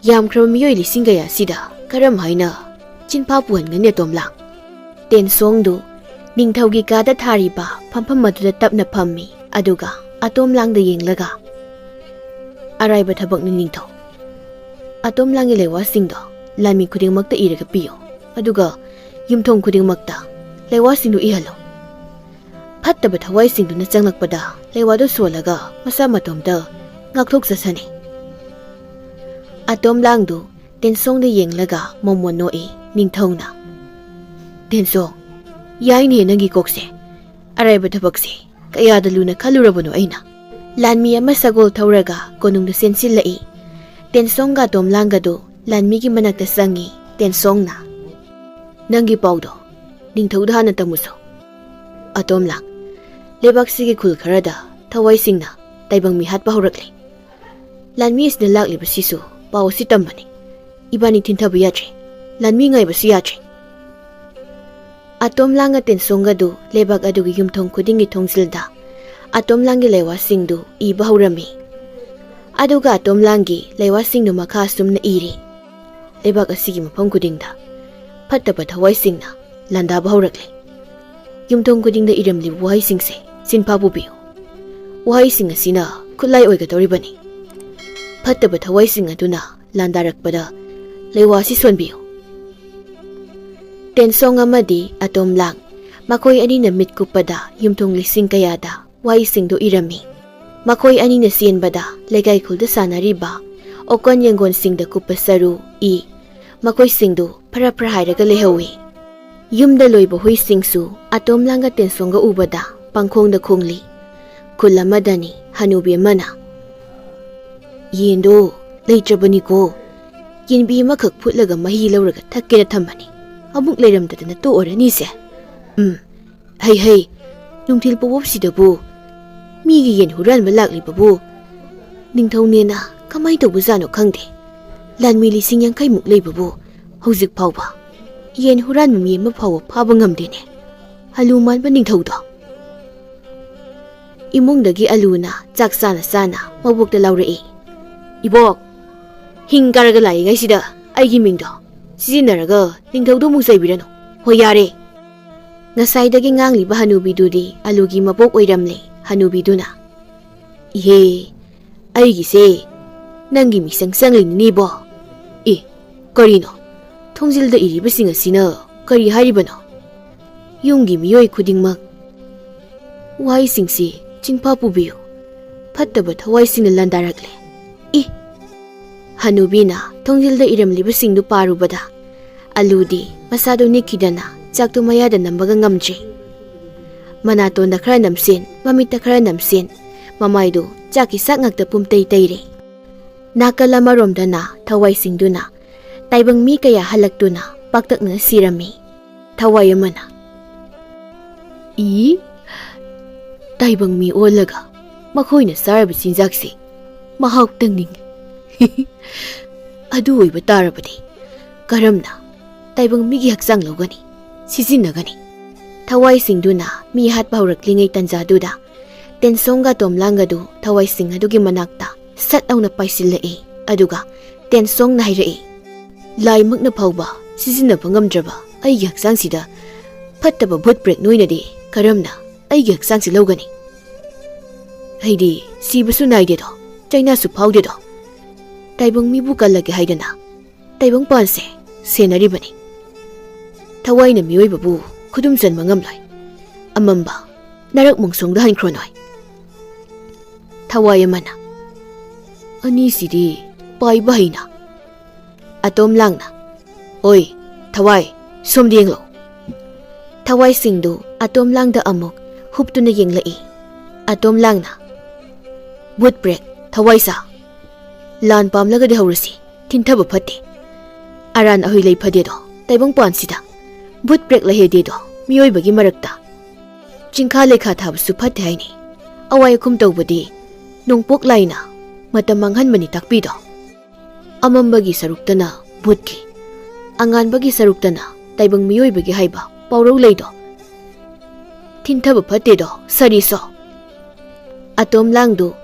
ꯌꯥꯝꯈ꯭ꯔꯕ ꯃꯤꯑꯣꯏ ꯂꯤꯁꯤꯡ ꯀꯌꯥ ꯑꯁꯤꯗ ꯀꯔꯝ ꯍꯥꯏꯅ ꯆꯤꯟꯐꯥ ꯄꯨꯍꯟꯒꯅꯤ ꯑꯇꯣꯝ ꯂꯥꯡ? ꯇꯦꯟꯁꯣꯡꯗꯨ ꯅꯤꯡꯊꯧꯒꯤ ꯀꯥꯗ ꯊꯥꯔꯤꯕ ꯐꯝꯐꯝ ꯑꯗꯨꯗ ꯇꯞꯅ ꯐꯝꯃꯤ, ꯑꯗꯨꯒ ꯑꯇꯣꯝ ꯂꯥꯡꯗ ꯌꯦꯡꯂꯒ, ꯑꯔꯥꯏꯕ ꯊꯕꯛꯅꯤ ꯅꯤꯡꯊꯧ꯫ ꯑꯇꯣꯝ ꯂꯥꯡꯒꯤ ꯂꯩꯋꯥꯁꯤꯡꯗꯣ ꯂꯥꯟꯃꯤ ꯈꯨꯗꯤꯡꯃꯛꯇ ꯏꯔꯒ ꯄꯤꯌꯨ, ꯑꯗꯨꯒ ꯌꯨꯝꯊꯣꯡ ꯈꯨꯗꯤꯡꯃꯛꯇ ꯂꯩꯋꯥꯁꯤꯡꯗꯨ ꯏꯍꯜꯂꯨ꯫ ꯐꯠꯇꯕ ꯊꯋꯥꯏꯁꯤꯡꯗꯨꯅ ꯆꯪꯂꯛꯄꯗ ꯂꯩꯋꯥꯗꯨ ꯁꯣꯜꯂꯒ ꯃꯁꯥ ꯃꯇꯣꯝꯇ ꯉꯥꯛꯊꯣꯛꯆꯁꯅꯤ꯫ ꯑꯇꯣꯝ ꯂꯥꯡꯗꯨ ꯇꯦꯟꯁꯣꯡꯗ ꯌꯦꯡꯂꯒ ꯃꯣꯃꯣꯟ ꯅꯣꯛꯏ꯫ ꯅꯤꯡꯊꯧꯅ, ꯇꯦꯟꯁꯣꯡ, ꯌꯥꯏꯅꯦ ꯅꯪꯒꯤ ꯀꯣꯛꯁꯦ꯫ ꯑꯔꯥꯏꯕ ꯊꯕꯛꯁꯦ ꯀꯌꯥꯗ ꯂꯨꯅ ꯈꯜꯂꯨꯔꯕꯅꯣ ꯑꯩꯅ꯫ ꯂꯥꯟꯃꯤ ꯑꯃ ꯁꯒꯣꯜ ꯊꯧꯔꯒ ꯀꯣꯅꯨꯡꯗ ꯆꯦꯟꯁꯤꯜꯂꯛꯏ꯫ ꯇꯦꯟꯁꯣꯡꯒ ꯑꯇꯣꯝ ꯂꯥꯡꯒꯗꯨ ꯂꯥꯟꯃꯤꯒꯤ ꯃꯅꯥꯛꯇ ꯆꯪꯉꯤ꯫ ꯇꯦꯟꯁꯣꯡꯅ, ꯅꯪꯒꯤ ꯄꯥꯎꯗꯣ ꯅꯤꯡꯊꯧꯗ ꯍꯥꯟꯅ ꯇꯝꯃꯨꯁꯣ꯫ ꯑꯇꯣꯝ ꯂꯥꯡ, ꯂꯩꯕꯥꯛꯁꯤꯒꯤ ꯈꯨꯜ ꯈꯔꯗ ꯊꯋꯥꯏꯁꯤꯡꯅ ꯇꯥꯏꯕꯪ ꯃꯤ ꯍꯥꯠꯄ ꯍꯧꯔꯛꯂꯦ꯫ ꯂꯥꯟꯃꯤ ꯑꯁꯤꯅ ꯂꯥꯛꯂꯤꯕꯁꯤꯁꯨ ꯄꯥꯎ ꯑꯁꯤ ꯇꯝꯕꯅꯤ꯫ ꯏꯕꯥꯅꯤ ꯊꯤꯟꯊꯕ ꯌꯥꯗ꯭ꯔꯦ꯫ ꯂꯥꯟꯃꯤ ꯉꯥꯏꯕꯁꯨ ꯌꯥꯗ꯭ꯔꯦ꯫ ꯑꯇꯣꯝ ꯂꯥꯡꯒ ꯇꯦꯟꯁꯣꯡꯒꯗꯨ ꯂꯩꯕꯥꯛ ꯑꯗꯨꯒꯤ ꯌꯨꯝꯊꯣꯡ ꯈꯨꯗꯤꯡꯒꯤ ꯊꯣꯡꯖꯤꯜꯗ ꯑꯇꯣꯝ ꯂꯥꯡꯒꯤ ꯂꯩꯋꯥꯁꯤꯡꯗꯨ ꯏꯕ ꯍꯧꯔꯝꯃꯤ꯫ ꯑꯗꯨꯒ ꯑꯇꯣꯝ ꯂꯥꯡꯒꯤ ꯂꯩꯋꯥꯁꯤꯡꯗꯨ ꯃꯈꯥ ꯑꯁꯨꯝꯅ ꯏꯔꯤ꯫ ꯂꯩꯕꯥꯛ ꯑꯁꯤꯒꯤ ꯃꯐꯝ ꯈꯨꯗꯤꯡꯗ ꯐꯠꯇꯕ ꯊꯋꯥꯏꯁꯤꯡꯅ ꯂꯥꯟꯗꯥꯕ ꯍꯧꯔꯛꯂꯦ꯫ ꯌꯨꯝꯊꯣꯡ ꯈꯨꯗꯤꯡꯗ ꯏꯔꯝꯂꯤꯕ ꯋꯥꯍꯩꯁꯤꯡꯁꯦ ꯆꯤꯟꯐꯥ ꯄꯨꯕꯤꯌꯨ꯫ ꯋꯥꯍꯩꯁꯤꯡ ꯑꯁꯤꯅ ꯈꯨꯠꯂꯥꯏ ꯑꯣꯏꯒꯗꯧꯔꯤꯕꯅꯤ꯫ ꯐꯠꯇꯕ ꯊꯋꯥꯏꯁꯤꯡ ꯑꯗꯨꯅ ꯂꯥꯟꯗꯥꯔꯛꯄꯗ ꯂꯩꯋꯥꯁꯤ ꯁꯣꯟꯕꯤꯌꯨ꯫ ꯇꯦꯟꯁꯣꯡ ꯑꯃꯗꯤ ꯑꯇꯣꯝꯂꯥꯡ, ꯃꯈꯣꯏ ꯑꯅꯤꯅ ꯃꯤꯠ ꯀꯨꯞꯄꯗ ꯌꯨꯝꯊꯣꯡ ꯂꯤꯁꯤꯡ ꯀꯌꯥꯗ ꯋꯥꯍꯩꯁꯤꯡꯗꯨ ꯏꯔꯝꯃꯤ꯫ ꯃꯈꯣꯏ ꯑꯅꯤꯅ ꯆꯦꯟꯕꯗ ꯂꯩꯀꯥꯏ ꯈꯨꯜꯗ ꯁꯥꯟꯅꯔꯤꯕ ꯑꯣꯀꯣꯟ ꯌꯦꯡꯒꯣꯟꯁꯤꯡꯗ ꯀꯨꯞꯄ ꯁꯔꯨ ꯏ꯫ ꯃꯈꯣꯏꯁꯤꯡꯗꯨ ꯐꯔꯥ ꯐꯔꯥ ꯍꯥꯏꯔꯒ ꯂꯩꯍꯧꯏ꯫ ꯌꯨꯝꯗ ꯂꯣꯏꯕ ꯍꯨꯏꯁꯤꯡꯁꯨ ꯑꯇꯣꯝꯂꯥꯡꯒ ꯇꯦꯟꯁꯣꯡꯒ ꯎꯕꯗ ꯄꯪꯈꯣꯡꯗ ꯈꯣꯡꯂꯤ꯫ ꯈꯨꯜ ꯑꯃꯗꯅꯤ ꯍꯅꯨꯕꯤ ꯑꯃꯅ, "ꯌꯦꯟꯗꯣ ꯂꯩꯇ꯭ꯔꯕꯅꯤꯀꯣ꯫ ꯌꯦꯟꯕꯤ ꯑꯃꯈꯛ ꯐꯨꯠꯂꯒ ꯃꯍꯤ ꯂꯧꯔꯒ ꯊꯛꯀꯦꯅ ꯊꯝꯕꯅꯤ꯫ ꯑꯃꯨꯛ ꯂꯩꯔꯝꯗꯗꯅ ꯇꯣꯛꯑꯔꯅꯤꯁꯦ꯫ ꯎꯝ, ꯍꯩ ꯍꯩ, ꯅꯨꯡꯊꯤꯜ ꯄꯣꯛꯑꯞꯁꯤꯗꯕꯨ ꯃꯤꯒꯤ ꯌꯦꯟ ꯍꯨꯔꯥꯟꯕ ꯂꯥꯛꯂꯤꯕꯕꯨ ꯅꯤꯡꯊꯧꯅꯦꯅ ꯀꯃꯥꯏ ꯇꯧꯕꯖꯥꯠꯅꯣ ꯈꯪꯗꯦ꯫ ꯂꯥꯟꯃꯤ ꯂꯤꯁꯤꯡ ꯌꯥꯡꯈꯩꯃꯨꯛ ꯂꯩꯕꯕꯨ ꯍꯧꯖꯤꯛ ꯐꯥꯎꯕ ꯌꯦꯟ ꯍꯨꯔꯥꯟꯕ ꯃꯤ ꯑꯃ ꯐꯥꯎꯕ ꯐꯥꯕ ꯉꯝꯗꯦꯅꯦ꯫ ꯑꯂꯨ ꯃꯥꯟꯕ ꯅꯤꯡꯊꯧꯗꯣ꯫" ꯏꯃꯨꯡꯗꯒꯤ ꯑꯂꯨꯅ ꯆꯥꯛ ꯆꯥꯅ ꯆꯥꯅ ꯃꯕꯣꯛꯇ ꯂꯥꯎꯔꯛꯏ꯫ "ꯏꯕꯣꯛ, ꯍꯤꯡ ꯀꯥꯔꯒ ꯂꯥꯛꯏꯉꯩꯁꯤꯗ ꯑꯩꯒꯤ ꯃꯤꯡꯗꯣ ꯁꯤꯖꯤꯟꯅꯔꯒ ꯅꯤꯡꯊꯧꯗꯣ ꯑꯃꯨꯛ ꯆꯩꯕꯤꯔꯅꯨ꯫ ꯍꯣꯏ, ꯌꯥꯔꯦ꯫" ꯉꯁꯥꯏꯗꯒꯤ ꯉꯥꯡꯂꯤꯕ ꯍꯅꯨꯕꯤꯗꯨꯗꯤ ꯑꯂꯨꯒꯤ ꯃꯕꯣꯛ ꯑꯣꯏꯔꯝꯂꯦ꯫ ꯍꯅꯨꯕꯤꯗꯨꯅ, "ꯏꯍꯦ, ꯑꯩꯒꯤꯁꯦ ꯅꯪꯒꯤ ꯃꯤꯁꯪ ꯆꯪꯂꯤꯅꯤꯅꯦꯕꯣ꯫ ꯑꯦ, ꯀꯔꯤꯅꯣ? ꯊꯣꯡꯖꯤꯜꯗ ꯏꯔꯤꯕꯁꯤꯡ ꯑꯁꯤꯅ ꯀꯔꯤ ꯍꯥꯏꯔꯤꯕꯅꯣ? ꯌꯨꯝꯒꯤ ꯃꯤꯑꯣꯏ ꯈꯨꯗꯤꯡꯃꯛ ꯋꯥꯍꯩꯁꯤꯡꯁꯤ ꯆꯤꯟꯐꯥ ꯄꯨꯕꯤꯌꯨ꯫ ꯐꯠꯇꯕ ꯊꯋꯥꯏꯁꯤꯡꯅ ꯂꯥꯟꯗꯥꯔꯛꯂꯦ꯫ ꯏ!" ꯍꯅꯨꯕꯤꯅ ꯊꯣꯡꯖꯤꯜꯗ ꯏꯔꯝꯂꯤꯕꯁꯤꯡꯗꯨ ꯄꯥꯔꯨꯕꯗ ꯑꯂꯨꯗꯤ ꯃꯁꯥꯗꯨ ꯅꯤꯛꯈꯤꯗꯅ ꯆꯥꯛꯇꯨ ꯃꯌꯥꯗ ꯅꯝꯕꯒ ꯉꯝꯗ꯭ꯔꯦ꯫ ꯃꯅꯥꯇꯣꯟꯗ ꯈꯔ ꯅꯝꯁꯤꯟ, ꯃꯃꯤꯠꯇ ꯈꯔ ꯅꯝꯁꯤꯟ, ꯃꯃꯥꯏꯗꯨ ꯆꯥꯛꯀꯤ ꯆꯥꯛ ꯉꯥꯛꯇ ꯄꯨꯝꯇꯩ ꯇꯩꯔꯦ꯫ ꯅꯥꯀꯜ ꯑꯃꯔꯣꯝꯗꯅ ꯊꯋꯥꯏꯁꯤꯡꯗꯨꯅ ꯇꯥꯏꯕꯪ ꯃꯤ ꯀꯌꯥ ꯍꯜꯂꯛꯇꯨꯅ ꯄꯥꯛꯇꯛꯅꯅ ꯁꯤꯔꯝꯃꯤ꯫ ꯊꯋꯥꯏ ꯑꯃꯅ, "ꯏ, ꯇꯥꯏꯕꯪ ꯃꯤ ꯑꯣꯜꯂꯒ ꯃꯈꯣꯏꯅ ꯆꯥꯔꯕ ꯆꯤꯟꯖꯥꯛꯁꯤ ꯃꯍꯥꯎ ꯇꯪꯅꯤꯡꯉꯤ꯫" ꯑꯗꯨ ꯑꯣꯏꯕ ꯇꯥꯔꯕꯗꯤ ꯀꯔꯝꯅ ꯇꯥꯏꯕꯪ ꯃꯤꯒꯤ ꯍꯛꯆꯥꯡ ꯂꯧꯒꯅꯤ, ꯁꯤꯖꯤꯟꯅꯒꯅꯤ? ꯊꯋꯥꯏꯁꯤꯡꯗꯨꯅ ꯃꯤ ꯍꯥꯠꯄ ꯍꯧꯔꯛꯂꯤꯉꯩ ꯇꯟꯖꯥꯗꯨꯗ ꯇꯦꯟꯁꯣꯡꯒ ꯇꯣꯝꯂꯥꯡꯒꯗꯨ ꯊꯋꯥꯏꯁꯤꯡ ꯑꯗꯨꯒꯤ ꯃꯅꯥꯛꯇ ꯁꯠ ꯂꯥꯎꯅ ꯄꯥꯏꯁꯤꯜꯂꯛꯏ꯫ ꯑꯗꯨꯒ ꯇꯦꯟꯁꯣꯡꯅ ꯍꯥꯏꯔꯛꯏ, "ꯂꯥꯏꯃꯛꯅ ꯐꯥꯎꯕ ꯁꯤꯖꯤꯟꯅꯕ ꯉꯝꯗ꯭ꯔꯕ ꯑꯩꯒꯤ ꯍꯛꯆꯥꯡꯁꯤꯗ ꯐꯠꯇꯕ ꯚꯨꯠ ꯄ꯭ꯔꯦꯛ ꯅꯣꯏꯅꯗꯤ ꯀꯔꯝꯅ ꯑꯩꯒꯤ ꯍꯛꯆꯥꯡꯁꯤ ꯂꯧꯒꯅꯤ? ꯑꯩꯗꯤ ꯁꯤꯕꯁꯨ ꯅꯥꯏꯗꯦꯗꯣ, ꯆꯩꯅꯥꯁꯨ ꯐꯥꯎꯗꯦꯗꯣ꯫ ꯇꯥꯏꯕꯪ ꯃꯤꯕꯨ ꯀꯜꯂꯒꯦ ꯍꯥꯏꯗꯅ ꯇꯥꯏꯕꯪꯄꯥꯟꯁꯦ ꯁꯦꯟꯅꯔꯤꯕꯅꯤ꯫ ꯊꯋꯥꯏꯅ ꯃꯤꯑꯣꯏꯕꯕꯨ ꯈꯨꯗꯨꯝ ꯆꯟꯕ ꯉꯝꯂꯣꯏ꯫ ꯑꯃꯝꯕ, ꯅꯔꯛ ꯃꯣꯡꯁꯣꯡꯗ ꯍꯟꯈ꯭ꯔꯣ ꯅꯣꯏ꯫ ꯊꯋꯥꯏ ꯑꯃꯅ, "ꯑꯅꯤꯁꯤꯗꯤ ꯄꯥꯏꯕ ꯍꯩꯅ"꯫ ꯑꯇꯣꯝ ꯂꯥꯡꯅ, "ꯑꯣꯏ, ꯊꯋꯥꯏ, ꯁꯣꯝꯗ ꯌꯦꯡꯂꯣ"꯫ ꯊꯋꯥꯏꯁꯤꯡꯗꯨ ꯑꯇꯣꯝ ꯂꯥꯡꯗ ꯑꯃꯨꯛ ꯍꯨꯞꯇꯨꯅ ꯌꯦꯡꯂꯛꯏ꯫ ꯑꯇꯣꯝ ꯂꯥꯡꯅ, "ꯕꯨꯠ ꯄ꯭ꯔꯦꯛ, ꯊꯋꯥꯏꯁꯥ, ꯂꯥꯟ ꯄꯥꯝꯂꯒꯗꯤ ꯍꯧꯔꯁꯤ, ꯊꯤꯟꯊꯕ ꯐꯠꯇꯦ꯫ ꯑꯔꯥꯟ ꯑꯍꯣꯏ ꯂꯩ ꯐꯗꯦꯗꯣ ꯇꯥꯏꯕꯪꯄꯥꯟꯁꯤꯗ, ꯕꯨꯠ ꯄ꯭ꯔꯦꯛ ꯂꯩꯍꯩꯗꯦꯗꯣ ꯃꯤꯑꯣꯏꯕꯒꯤ ꯃꯔꯛꯇ꯫ ꯆꯤꯡꯈꯥ ꯂꯩꯈꯥ ꯊꯥꯕꯁꯨ ꯐꯠꯇꯦ ꯍꯥꯏꯅꯤ꯫ ꯑꯋꯥꯏ ꯑꯈꯨꯝ ꯇꯧꯕꯗꯤ ꯅꯣꯡꯄꯣꯛ ꯂꯥꯏꯅ ꯃꯇꯝ ꯃꯥꯡꯍꯟꯕꯅꯤ ꯇꯥꯛꯄꯤꯗꯣ꯫ ꯑꯃꯝꯕꯒꯤ ꯁꯔꯨꯛꯇꯅ ꯚꯨꯠꯀꯤ, ꯑꯉꯥꯟꯕꯒꯤ ꯁꯔꯨꯛꯇꯅ ꯇꯥꯏꯕꯪ ꯃꯤꯑꯣꯏꯕꯒꯤ ꯍꯥꯏꯕ ꯄꯥꯎꯔꯧ ꯂꯩꯗꯣ꯫ ꯊꯤꯟꯊꯕ ꯐꯠꯇꯦꯗꯣ, ꯁꯥꯔꯤꯁꯣ"꯫ ꯑꯇꯣꯝ ꯂꯥꯡꯗꯨ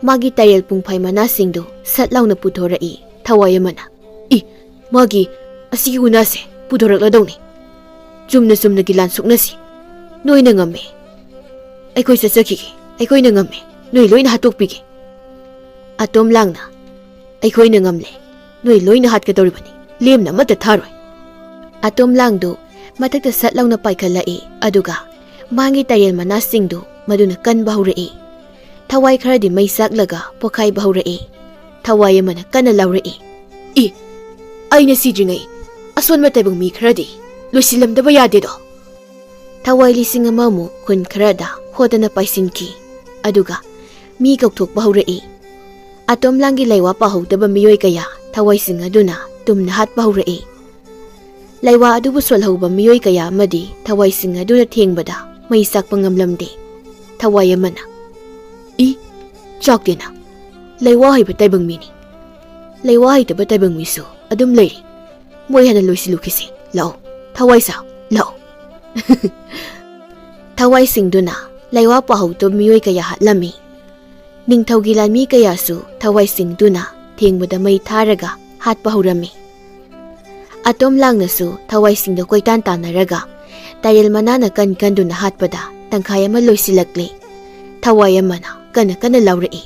ꯃꯥꯒꯤ ꯇꯥꯏꯔꯦꯜ ꯄꯨꯡꯐꯥꯏ ꯃꯅꯥꯁꯤꯡꯗꯨ ꯁꯠ ꯂꯥꯎꯅ ꯄꯨꯊꯣꯔꯛꯏ ꯊꯋꯥꯏ ꯑꯃꯅ꯫ "ꯏ, ꯃꯥꯒꯤ ꯑꯁꯤꯒꯤ ꯎꯅꯥꯁꯦ ꯄꯨꯊꯣꯔꯛꯂꯗꯧꯅꯤ꯫ ꯆꯨꯝꯅ ꯆꯨꯝꯅꯒꯤ ꯂꯥꯟ ꯁꯣꯛꯅꯁꯤ꯫ ꯅꯣꯏꯅ ꯉꯝꯃꯦ꯫ ꯑꯩꯈꯣꯏ ꯆꯠꯆꯈꯤꯒꯦ꯫ ꯑꯩꯈꯣꯏꯅ ꯉꯝꯃꯦ꯫ ꯅꯣꯏ ꯂꯣꯏꯅ ꯍꯥꯠꯇꯣꯛꯄꯤꯒꯦ"꯫ ꯑꯇꯣꯝ ꯂꯥꯡꯅ, "ꯑꯩꯈꯣꯏꯅ ꯉꯝꯂꯦ꯫ ꯅꯣꯏ ꯂꯣꯏꯅ ꯍꯥꯠꯀꯗꯧꯔꯤꯕꯅꯤ꯫ ꯂꯦꯝꯅ ꯑꯃꯠꯇ ꯊꯥꯔꯣꯏ"꯫ ꯑꯇꯣꯝ ꯂꯥꯡꯗꯨ ꯃꯊꯛꯇ ꯁꯠ ꯂꯥꯎꯅ ꯄꯥꯏꯈꯠꯂꯛꯏ, ꯑꯗꯨꯒ ꯃꯥꯒꯤ ꯇꯥꯏꯔꯦꯜ ꯃꯅꯥꯁꯤꯡꯗꯨ ꯃꯗꯨꯅ ꯀꯟꯕ ꯍꯧꯔꯛꯏ꯫ ꯊꯋꯥꯏ ꯈꯔꯗꯤ ꯃꯩ ꯆꯥꯛꯂꯒ ꯄꯣꯈꯥꯏꯕ ꯍꯧꯔꯛꯏ꯫ ꯊꯋꯥꯏ ꯑꯃꯅ ꯀꯟꯅ ꯂꯥꯎꯔꯛꯏ, "ꯏ, ꯑꯩꯅ ꯁꯤꯗ꯭ꯔꯤꯉꯩ ꯑꯁꯣꯟꯕ ꯇꯥꯏꯕꯪ ꯃꯤ ꯈꯔꯗꯤ ꯂꯣꯏꯁꯤꯜꯂꯝꯗꯕ ꯌꯥꯗꯦꯗꯣ"꯫ ꯊꯋꯥꯏ ꯂꯤꯁꯤꯡ ꯑꯃꯃꯨꯛ ꯈꯨꯟ ꯈꯔꯗ ꯍꯣꯗꯅ ꯄꯥꯏꯁꯤꯟꯈꯤ꯫ ꯑꯗꯨꯒ ꯃꯤ ꯀꯧꯊꯣꯛꯄ ꯍꯧꯔꯛꯏ꯫ ꯑꯇꯣꯝꯂꯥꯡꯒꯤ ꯂꯩꯋꯥ ꯄꯥꯍꯧꯗꯕ ꯃꯤꯑꯣꯏ ꯀꯌꯥ ꯊꯋꯥꯏꯁꯤꯡ ꯑꯗꯨꯅ ꯇꯨꯝꯅ ꯍꯥꯠꯄ ꯍꯧꯔꯛꯏ꯫ ꯂꯩꯋꯥ ꯑꯗꯨꯕꯨ ꯁꯣꯜꯍꯧꯕ ꯃꯤꯑꯣꯏ ꯀꯌꯥ ꯑꯃꯗꯤ ꯊꯋꯥꯏꯁꯤꯡ ꯑꯗꯨꯅ ꯊꯦꯡꯕꯗ ꯃꯩ ꯆꯥꯛꯄ ꯉꯝꯂꯝꯗꯦ꯫ ꯊꯋꯥꯏ ꯑꯃꯅ, "ꯏ, ꯆꯥꯛꯇꯦꯅ꯫ ꯂꯩꯋꯥ ꯍꯩꯕ ꯇꯥꯏꯕꯪ ꯃꯤꯅꯤ꯫ ꯂꯩꯋꯥ ꯍꯩꯇꯕ ꯇꯥꯏꯕꯪ ꯃꯤꯁꯨ ꯑꯗꯨꯝ ꯂꯩꯔꯤ꯫ ꯃꯣꯏ ꯍꯥꯟꯅ ꯂꯣꯏꯁꯤꯜꯂꯨꯈꯤꯁꯤ꯫ ꯂꯥꯛꯑꯣ, ꯊꯋꯥꯏ ꯁꯥ, ꯂꯥꯛꯑꯣ"꯫ ꯊꯋꯥꯏꯁꯤꯡꯗꯨꯅ ꯂꯩꯋꯥ ꯄꯥꯍꯧꯗꯕ ꯃꯤꯑꯣꯏ ꯀꯌꯥ ꯍꯥꯠꯂꯝꯃꯤ꯫ ꯅꯤꯡꯊꯧꯒꯤ ꯂꯥꯟꯃꯤ ꯀꯌꯥꯁꯨ ꯊꯋꯥꯏꯁꯤꯡꯗꯨꯅ ꯊꯦꯡꯕꯗ ꯃꯩ ꯊꯥꯔꯒ ꯍꯥꯠꯄ ꯍꯧꯔꯝꯃꯤ꯫ ꯑꯇꯣꯝ ꯂꯥꯡꯅꯁꯨ ꯊꯋꯥꯏꯁꯤꯡꯗꯣ ꯀꯣꯏꯇꯥꯟ ꯇꯥꯟꯅꯔꯒ ꯇꯥꯏꯔꯦꯜ ꯃꯅꯥꯅ ꯀꯟ ꯀꯟꯗꯨꯅ ꯍꯥꯠꯄꯗ ꯇꯪꯈꯥꯏ ꯑꯃ ꯂꯣꯏꯁꯤꯜꯂꯛꯂꯦ꯫ ꯊꯋꯥꯏ ꯑꯃꯅ ꯀꯟꯅ ꯀꯟꯅ ꯂꯥꯎꯔꯛꯏ,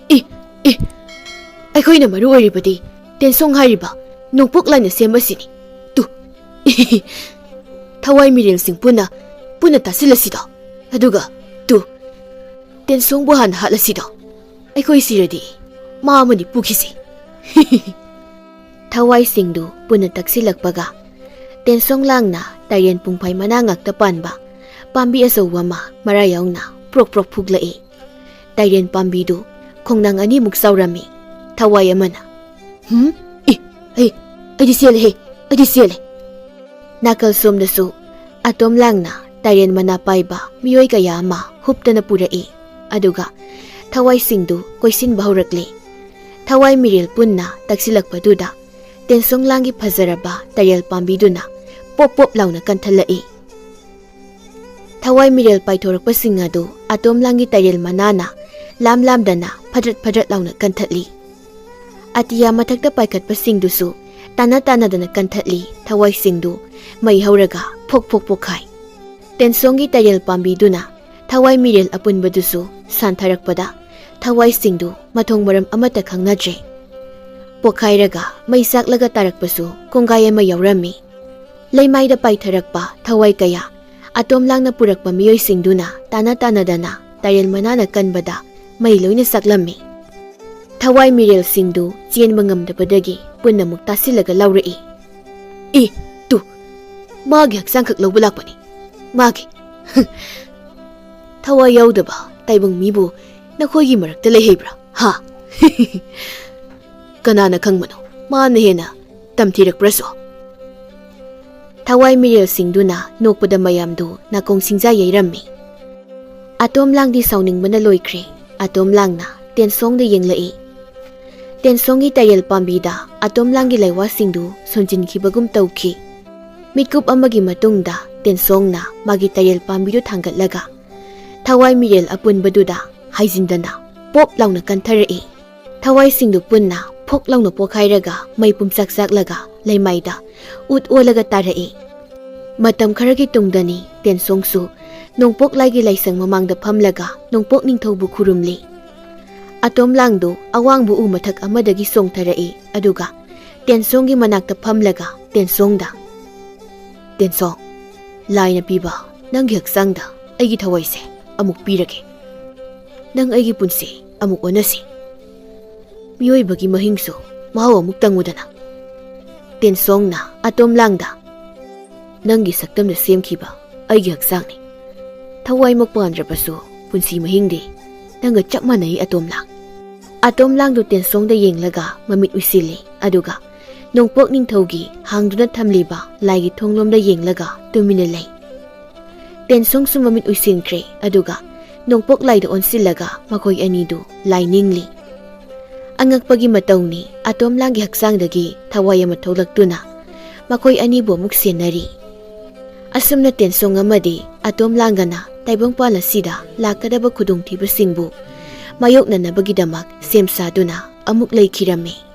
"ꯏ, ꯏ, ꯑꯩꯈꯣꯏꯅ ꯃꯔꯨ ꯑꯣꯏꯔꯤꯕꯗꯤ ꯇꯦꯟꯁꯣꯡ ꯍꯥꯏꯔꯤꯕ ꯅꯣꯡꯄꯣꯛ ꯂꯥꯏꯅ ꯁꯦꯝꯕꯁꯤꯅꯤ꯫ ꯇꯨ, ꯊꯋꯥꯏ ꯃꯤꯔꯦꯜꯁꯤꯡ ꯄꯨꯟꯅ, ꯄꯨꯟꯅ ꯇꯥꯁꯤꯜꯂꯁꯤꯗꯣ꯫ ꯑꯗꯨꯒ, ꯇꯨ, ꯇꯦꯟꯁꯣꯡꯕꯨ ꯍꯥꯟꯅ ꯍꯥꯠꯂꯁꯤꯗꯣ꯫ ꯑꯩꯈꯣꯏ ꯁꯤꯔꯗꯤ ꯃꯥ ꯑꯃꯗꯤ ꯄꯨꯈꯤꯁꯤ꯫" ꯊꯋꯥꯏꯁꯤꯡꯗꯨ ꯄꯨꯟꯅ ꯇꯛꯁꯤꯜꯂꯛꯄꯒ, ꯇꯦꯟꯁꯣꯡ ꯂꯥꯡꯅ ꯇꯥꯏꯔꯦꯟ ꯄꯨꯡꯐꯥꯏ ꯃꯅꯥ ꯉꯥꯛꯇ ꯄꯥꯟꯕ ꯄꯥꯝꯕꯤ ꯑꯆꯧꯕ ꯑꯃ ꯃꯔꯥ ꯌꯥꯎꯅ ꯄ꯭ꯔꯣꯛ ꯄ꯭ꯔꯣꯛ ꯐꯨꯛꯂꯛꯏ꯫ ꯇꯥꯏꯔꯦꯟ ꯄꯥꯝꯕꯤꯗꯨ ꯈꯣꯡꯅꯥꯡ ꯑꯅꯤꯃꯨꯛ ꯆꯥꯎꯔꯝꯃꯤ꯫ ꯊꯋꯥꯏ ꯑꯃꯅ, "ꯍꯨꯝ? ꯏ, ꯑꯩ, ꯑꯩꯗꯤ ꯆꯦꯜꯂꯦꯍꯦ, ꯑꯩꯗꯤ ꯆꯦꯜꯂꯦ!" ꯅꯥꯀꯜ ꯁꯣꯝꯗꯁꯨ ꯑꯇꯣꯝ ꯂꯥꯡꯅ ꯇꯥꯏꯔꯦꯟ ꯃꯅꯥ ꯄꯥꯏꯕ ꯃꯤꯑꯣꯏ ꯀꯌꯥ ꯑꯃ ꯍꯨꯞꯇꯅ ꯄꯨꯔꯛꯏ꯫ ꯑꯗꯨꯒ ꯊꯋꯥꯏꯁꯤꯡꯗꯨ ꯀꯣꯏꯁꯤꯟꯕ ꯍꯧꯔꯛꯂꯦ꯫ ꯊꯋꯥꯏ ꯃꯤꯔꯦꯜ ꯄꯨꯟꯅ ꯇꯛꯁꯤꯜꯂꯛꯄꯗꯨꯗ ꯇꯦꯟꯁꯣꯡ ꯂꯥꯡꯒꯤ ꯐꯖꯔꯕ ꯇꯥꯏꯔꯦꯜ ꯄꯥꯝꯕꯤꯗꯨꯅ ꯄꯣꯞ ꯄꯣꯞ ꯂꯥꯎꯅ ꯀꯟꯊꯠꯂꯛꯏ꯫ ꯊꯋꯥꯏ ꯃꯤꯔꯦꯜ ꯄꯥꯏꯊꯣꯔꯛꯄꯁꯤꯡ ꯑꯗꯨ ꯑꯇꯣꯝ ꯂꯥꯡꯒꯤ ꯇꯥꯏꯔꯦꯜ ꯃꯅꯥꯅ ꯂꯥꯝ ꯂꯥꯝꯗꯅ ꯐꯗ꯭ꯔꯠ ꯐꯗ꯭ꯔꯠ ꯂꯥꯎꯅ ꯀꯟꯊꯠꯂꯤ꯫ ꯑꯇꯤꯌꯥ ꯃꯊꯛꯇ ꯄꯥꯏꯈꯠꯄꯁꯤꯡꯗꯨꯁꯨ ꯇꯥꯟꯅ ꯇꯥꯟꯅꯗꯅ ꯀꯟꯊꯠꯂꯤ꯫ ꯊꯋꯥꯏꯁꯤꯡꯗꯨ ꯃꯩ ꯍꯧꯔꯒ ꯐꯣꯛ ꯐꯣꯛ ꯄꯣꯛꯈꯥꯏ꯫ ꯇꯦꯟꯁꯣꯡꯒꯤ ꯇꯥꯏꯔꯦꯜ ꯄꯥꯝꯕꯤꯗꯨꯅ ꯊꯋꯥꯏ ꯃꯤꯔꯦꯜ ꯑꯄꯨꯟꯕꯗꯨꯁꯨ ꯁꯥꯟꯊꯔꯛꯄꯗ ꯊꯋꯥꯏꯁꯤꯡꯗꯨ ꯃꯊꯣꯡ ꯃꯔꯝ ꯑꯃꯠꯇ ꯈꯪꯅꯗ꯭ꯔꯦ꯫ ꯄꯣꯛꯈꯥꯏꯔꯒ ꯃꯩ ꯆꯥꯛꯂꯒ ꯇꯥꯔꯛꯄꯁꯨ ꯀꯣꯡꯒꯥꯏ ꯑꯃ ꯌꯥꯎꯔꯝꯃꯤ꯫ ꯂꯩꯃꯥꯏꯗ ꯄꯥꯏꯊꯔꯛꯄ ꯊꯋꯥꯏ ꯀꯌꯥ ꯑꯇꯣꯝ ꯂꯥꯡꯅ ꯄꯨꯔꯛꯄ ꯃꯤꯑꯣꯏꯁꯤꯡꯗꯨꯅ ꯇꯥꯟꯅ ꯇꯥꯟꯅꯗꯅ ꯇꯥꯏꯔꯦꯜ ꯃꯅꯥꯅ ꯀꯟꯕꯗ ꯃꯩ ꯂꯣꯏꯅ ꯆꯥꯛꯂꯝꯃꯤ꯫ ꯊꯋꯥꯏ ꯃꯤꯔꯦꯜꯁꯤꯡꯗꯨ ꯆꯦꯟꯕ ꯉꯝꯗꯕꯗꯒꯤ ꯄꯨꯟꯅꯃꯨꯛ ꯇꯥꯁꯤꯜꯂꯒ ꯂꯥꯎꯔꯛꯏ, "ꯏ, ꯇꯨ, ꯃꯥꯒꯤ ꯍꯛꯆꯥꯡꯈꯛ ꯂꯧꯕ ꯂꯥꯛꯄꯅꯤ, ꯃꯥꯒꯤ꯫ ꯊꯋꯥꯏ ꯌꯥꯎꯗꯕ ꯇꯥꯏꯕꯪ ꯃꯤꯕꯨ ꯅꯈꯣꯏꯒꯤ ꯃꯔꯛꯇ ꯂꯩ ꯍꯩꯕ꯭ꯔꯥ? ꯍꯥ?" "ꯀꯅꯥꯅ ꯈꯪꯕꯅꯣ, ꯃꯥꯅ ꯍꯦꯟꯅ ꯇꯝꯊꯤꯔꯛꯄ꯭ꯔꯁꯨ?" ꯊꯋꯥꯏ ꯃꯤꯔꯦꯜꯁꯤꯡꯗꯨꯅ ꯅꯣꯛꯄꯗ ꯃꯌꯥꯝꯗꯨ ꯅꯥꯀꯣꯡ ꯁꯤꯡꯖꯥ ꯌꯩꯔꯝꯃꯤ꯫ ꯑꯇꯣꯝ ꯂꯥꯡꯗꯤ ꯁꯥꯎꯅꯤꯡꯕꯅ ꯂꯣꯏꯈ꯭ꯔꯦ꯫ ꯑꯇꯣꯝ ꯂꯥꯡꯅ ꯇꯦꯟꯁꯣꯡꯗ ꯌꯦꯡꯂꯛꯏ꯫ ꯇꯦꯟꯁꯣꯡꯒꯤ ꯇꯥꯏꯔꯦꯜ ꯄꯥꯝꯕꯤꯗ ꯑꯇꯣꯝ ꯂꯥꯡꯒꯤ ꯂꯥꯏꯋꯥꯁꯤꯡꯗꯨ ꯁꯣꯟꯖꯤꯟꯈꯤꯕꯒꯨꯝ ꯇꯧꯈꯤ꯫ ꯃꯤꯠꯀꯨꯞ ꯑꯃꯒꯤ ꯃꯇꯨꯡꯗ ꯇꯦꯟꯁꯣꯡꯅ ꯃꯥꯒꯤ ꯇꯥꯏꯔꯦꯜ ꯄꯥꯝꯕꯤꯗꯨ ꯊꯥꯡꯒꯠꯂꯒ ꯊꯋꯥꯏ ꯃꯤꯔꯦꯜ ꯑꯄꯨꯟꯕꯗꯨꯗ ꯍꯥꯏꯖꯤꯟꯗꯅ ꯄꯣꯞ ꯂꯥꯎꯅ ꯀꯟꯊꯔꯛꯏ꯫ ꯊꯋꯥꯏꯁꯤꯡꯗꯨ ꯄꯨꯟꯅ ꯐꯣꯛ ꯂꯥꯎꯅ ꯄꯣꯛꯈꯥꯏꯔꯒ ꯃꯩ ꯄꯨꯝꯆꯥꯛ ꯆꯥꯛꯂꯒ ꯂꯩꯃꯥꯏꯗ ꯎꯠ ꯑꯣꯜꯂꯒ ꯇꯥꯔꯛꯏ꯫ ꯃꯇꯝ ꯈꯔꯒꯤ ꯇꯨꯡꯗꯅꯤ ꯇꯦꯟꯁꯣꯡꯁꯨ ꯅꯣꯡꯄꯣꯛ ꯂꯥꯏꯒꯤ ꯂꯥꯏꯁꯪ ꯃꯃꯥꯡꯗ ꯐꯝꯂꯒ ꯅꯣꯡꯄꯣꯛ ꯅꯤꯡꯊꯧꯕꯨ ꯈꯨꯔꯨꯝꯂꯤ꯫ ꯑꯇꯣꯝꯂꯥꯡꯗꯨ ꯑꯋꯥꯡꯕ ꯎ ꯃꯊꯛ ꯑꯃꯗꯒꯤ ꯆꯣꯡꯊꯔꯛꯏ, ꯑꯗꯨꯒ ꯇꯦꯟꯁꯣꯡꯒꯤ ꯃꯅꯥꯛꯇ ꯐꯝꯂꯒ ꯇꯦꯟꯁꯣꯡꯗ, "ꯇꯦꯟꯁꯣꯡ, ꯂꯥꯏꯅ ꯄꯤꯕ ꯅꯪꯒꯤ ꯍꯛꯆꯥꯡꯗ ꯑꯩꯒꯤ ꯊꯋꯥꯏꯁꯦ ꯑꯃꯨꯛ ꯄꯤꯔꯒꯦ꯫ ꯅꯪ ꯑꯩꯒꯤ ꯄꯨꯟꯁꯤ ꯑꯃꯨꯛ ꯑꯣꯟꯅꯁꯤ꯫ ꯃꯤꯑꯣꯏꯕꯒꯤ ꯃꯍꯤꯡꯁꯨ ꯃꯍꯥꯎ ꯑꯃꯨꯛ ꯇꯪꯉꯨꯗꯅ꯫" ꯇꯦꯟꯁꯣꯡꯅ ꯑꯇꯣꯝꯂꯥꯡꯗ, "ꯅꯪꯒꯤ ꯁꯛꯇꯝꯗ ꯁꯦꯝꯈꯤꯕ ꯑꯩꯒꯤ ꯍꯛꯆꯥꯡꯅꯤ꯫ ꯊꯋꯥꯏꯃꯛ ꯄꯥꯟꯗ꯭ꯔꯕꯁꯨ ꯄꯨꯟꯁꯤ ꯃꯍꯤꯡꯗꯤ ꯅꯪꯒ ꯆꯞ ꯃꯥꯟꯅꯩ, ꯑꯇꯣꯝꯂꯥꯡ꯫" ꯑꯇꯣꯝꯂꯥꯡꯗꯨ ꯇꯦꯟꯁꯣꯡꯗ ꯌꯦꯡꯂꯒ ꯃꯃꯤꯠ ꯎꯏꯁꯤꯜꯂꯤ, ꯑꯗꯨꯒ ꯅꯣꯡꯄꯣꯛ ꯅꯤꯡꯊꯧꯒꯤ ꯍꯥꯡꯗꯨꯅ ꯊꯝꯂꯤꯕ ꯂꯥꯏꯒꯤ ꯊꯣꯡꯂꯣꯝꯗ ꯌꯦꯡꯂꯒ ꯇꯨꯃꯤꯟꯅ ꯂꯩ꯫ ꯇꯦꯟꯁꯣꯡꯁꯨ ꯃꯃꯤꯠ ꯎꯏꯁꯤꯟꯈ꯭ꯔꯦ, ꯑꯗꯨꯒ ꯅꯣꯡꯄꯣꯛ ꯂꯥꯏꯗ ꯑꯣꯟꯁꯤꯜꯂꯒ ꯃꯈꯣꯏ ꯑꯅꯤꯗꯨ ꯂꯥꯏ ꯅꯤꯡꯂꯤ꯫ ꯑꯉꯛꯄꯒꯤ ꯃꯇꯧꯅꯤ, ꯑꯇꯣꯝꯂꯥꯡꯒꯤ ꯍꯛꯆꯥꯡꯗꯒꯤ ꯊꯋꯥꯏ ꯑꯃ ꯊꯣꯛꯂꯛꯇꯨꯅ ꯃꯈꯣꯏ ꯑꯅꯤꯕꯨ ꯑꯃꯨꯛ ꯁꯦꯟꯅꯔꯤ꯫ ꯑꯁꯨꯝꯅ ꯇꯦꯟꯁꯣꯡ ꯑꯃꯗꯤ ꯑꯇꯣꯝꯂꯥꯡꯒꯅ ꯇꯥꯏꯕꯪꯄꯥꯟ ꯑꯁꯤꯗ ꯂꯥꯛꯀꯗꯕ ꯈꯨꯗꯣꯡꯊꯤꯕꯁꯤꯡꯕꯨ ꯃꯥꯌꯣꯛꯅꯅꯕꯒꯤꯗꯃꯛ ꯁꯦꯝ ꯁꯥꯗꯨꯅ ꯑꯃꯨꯛ ꯂꯩꯈꯤꯔꯝꯃꯤ꯫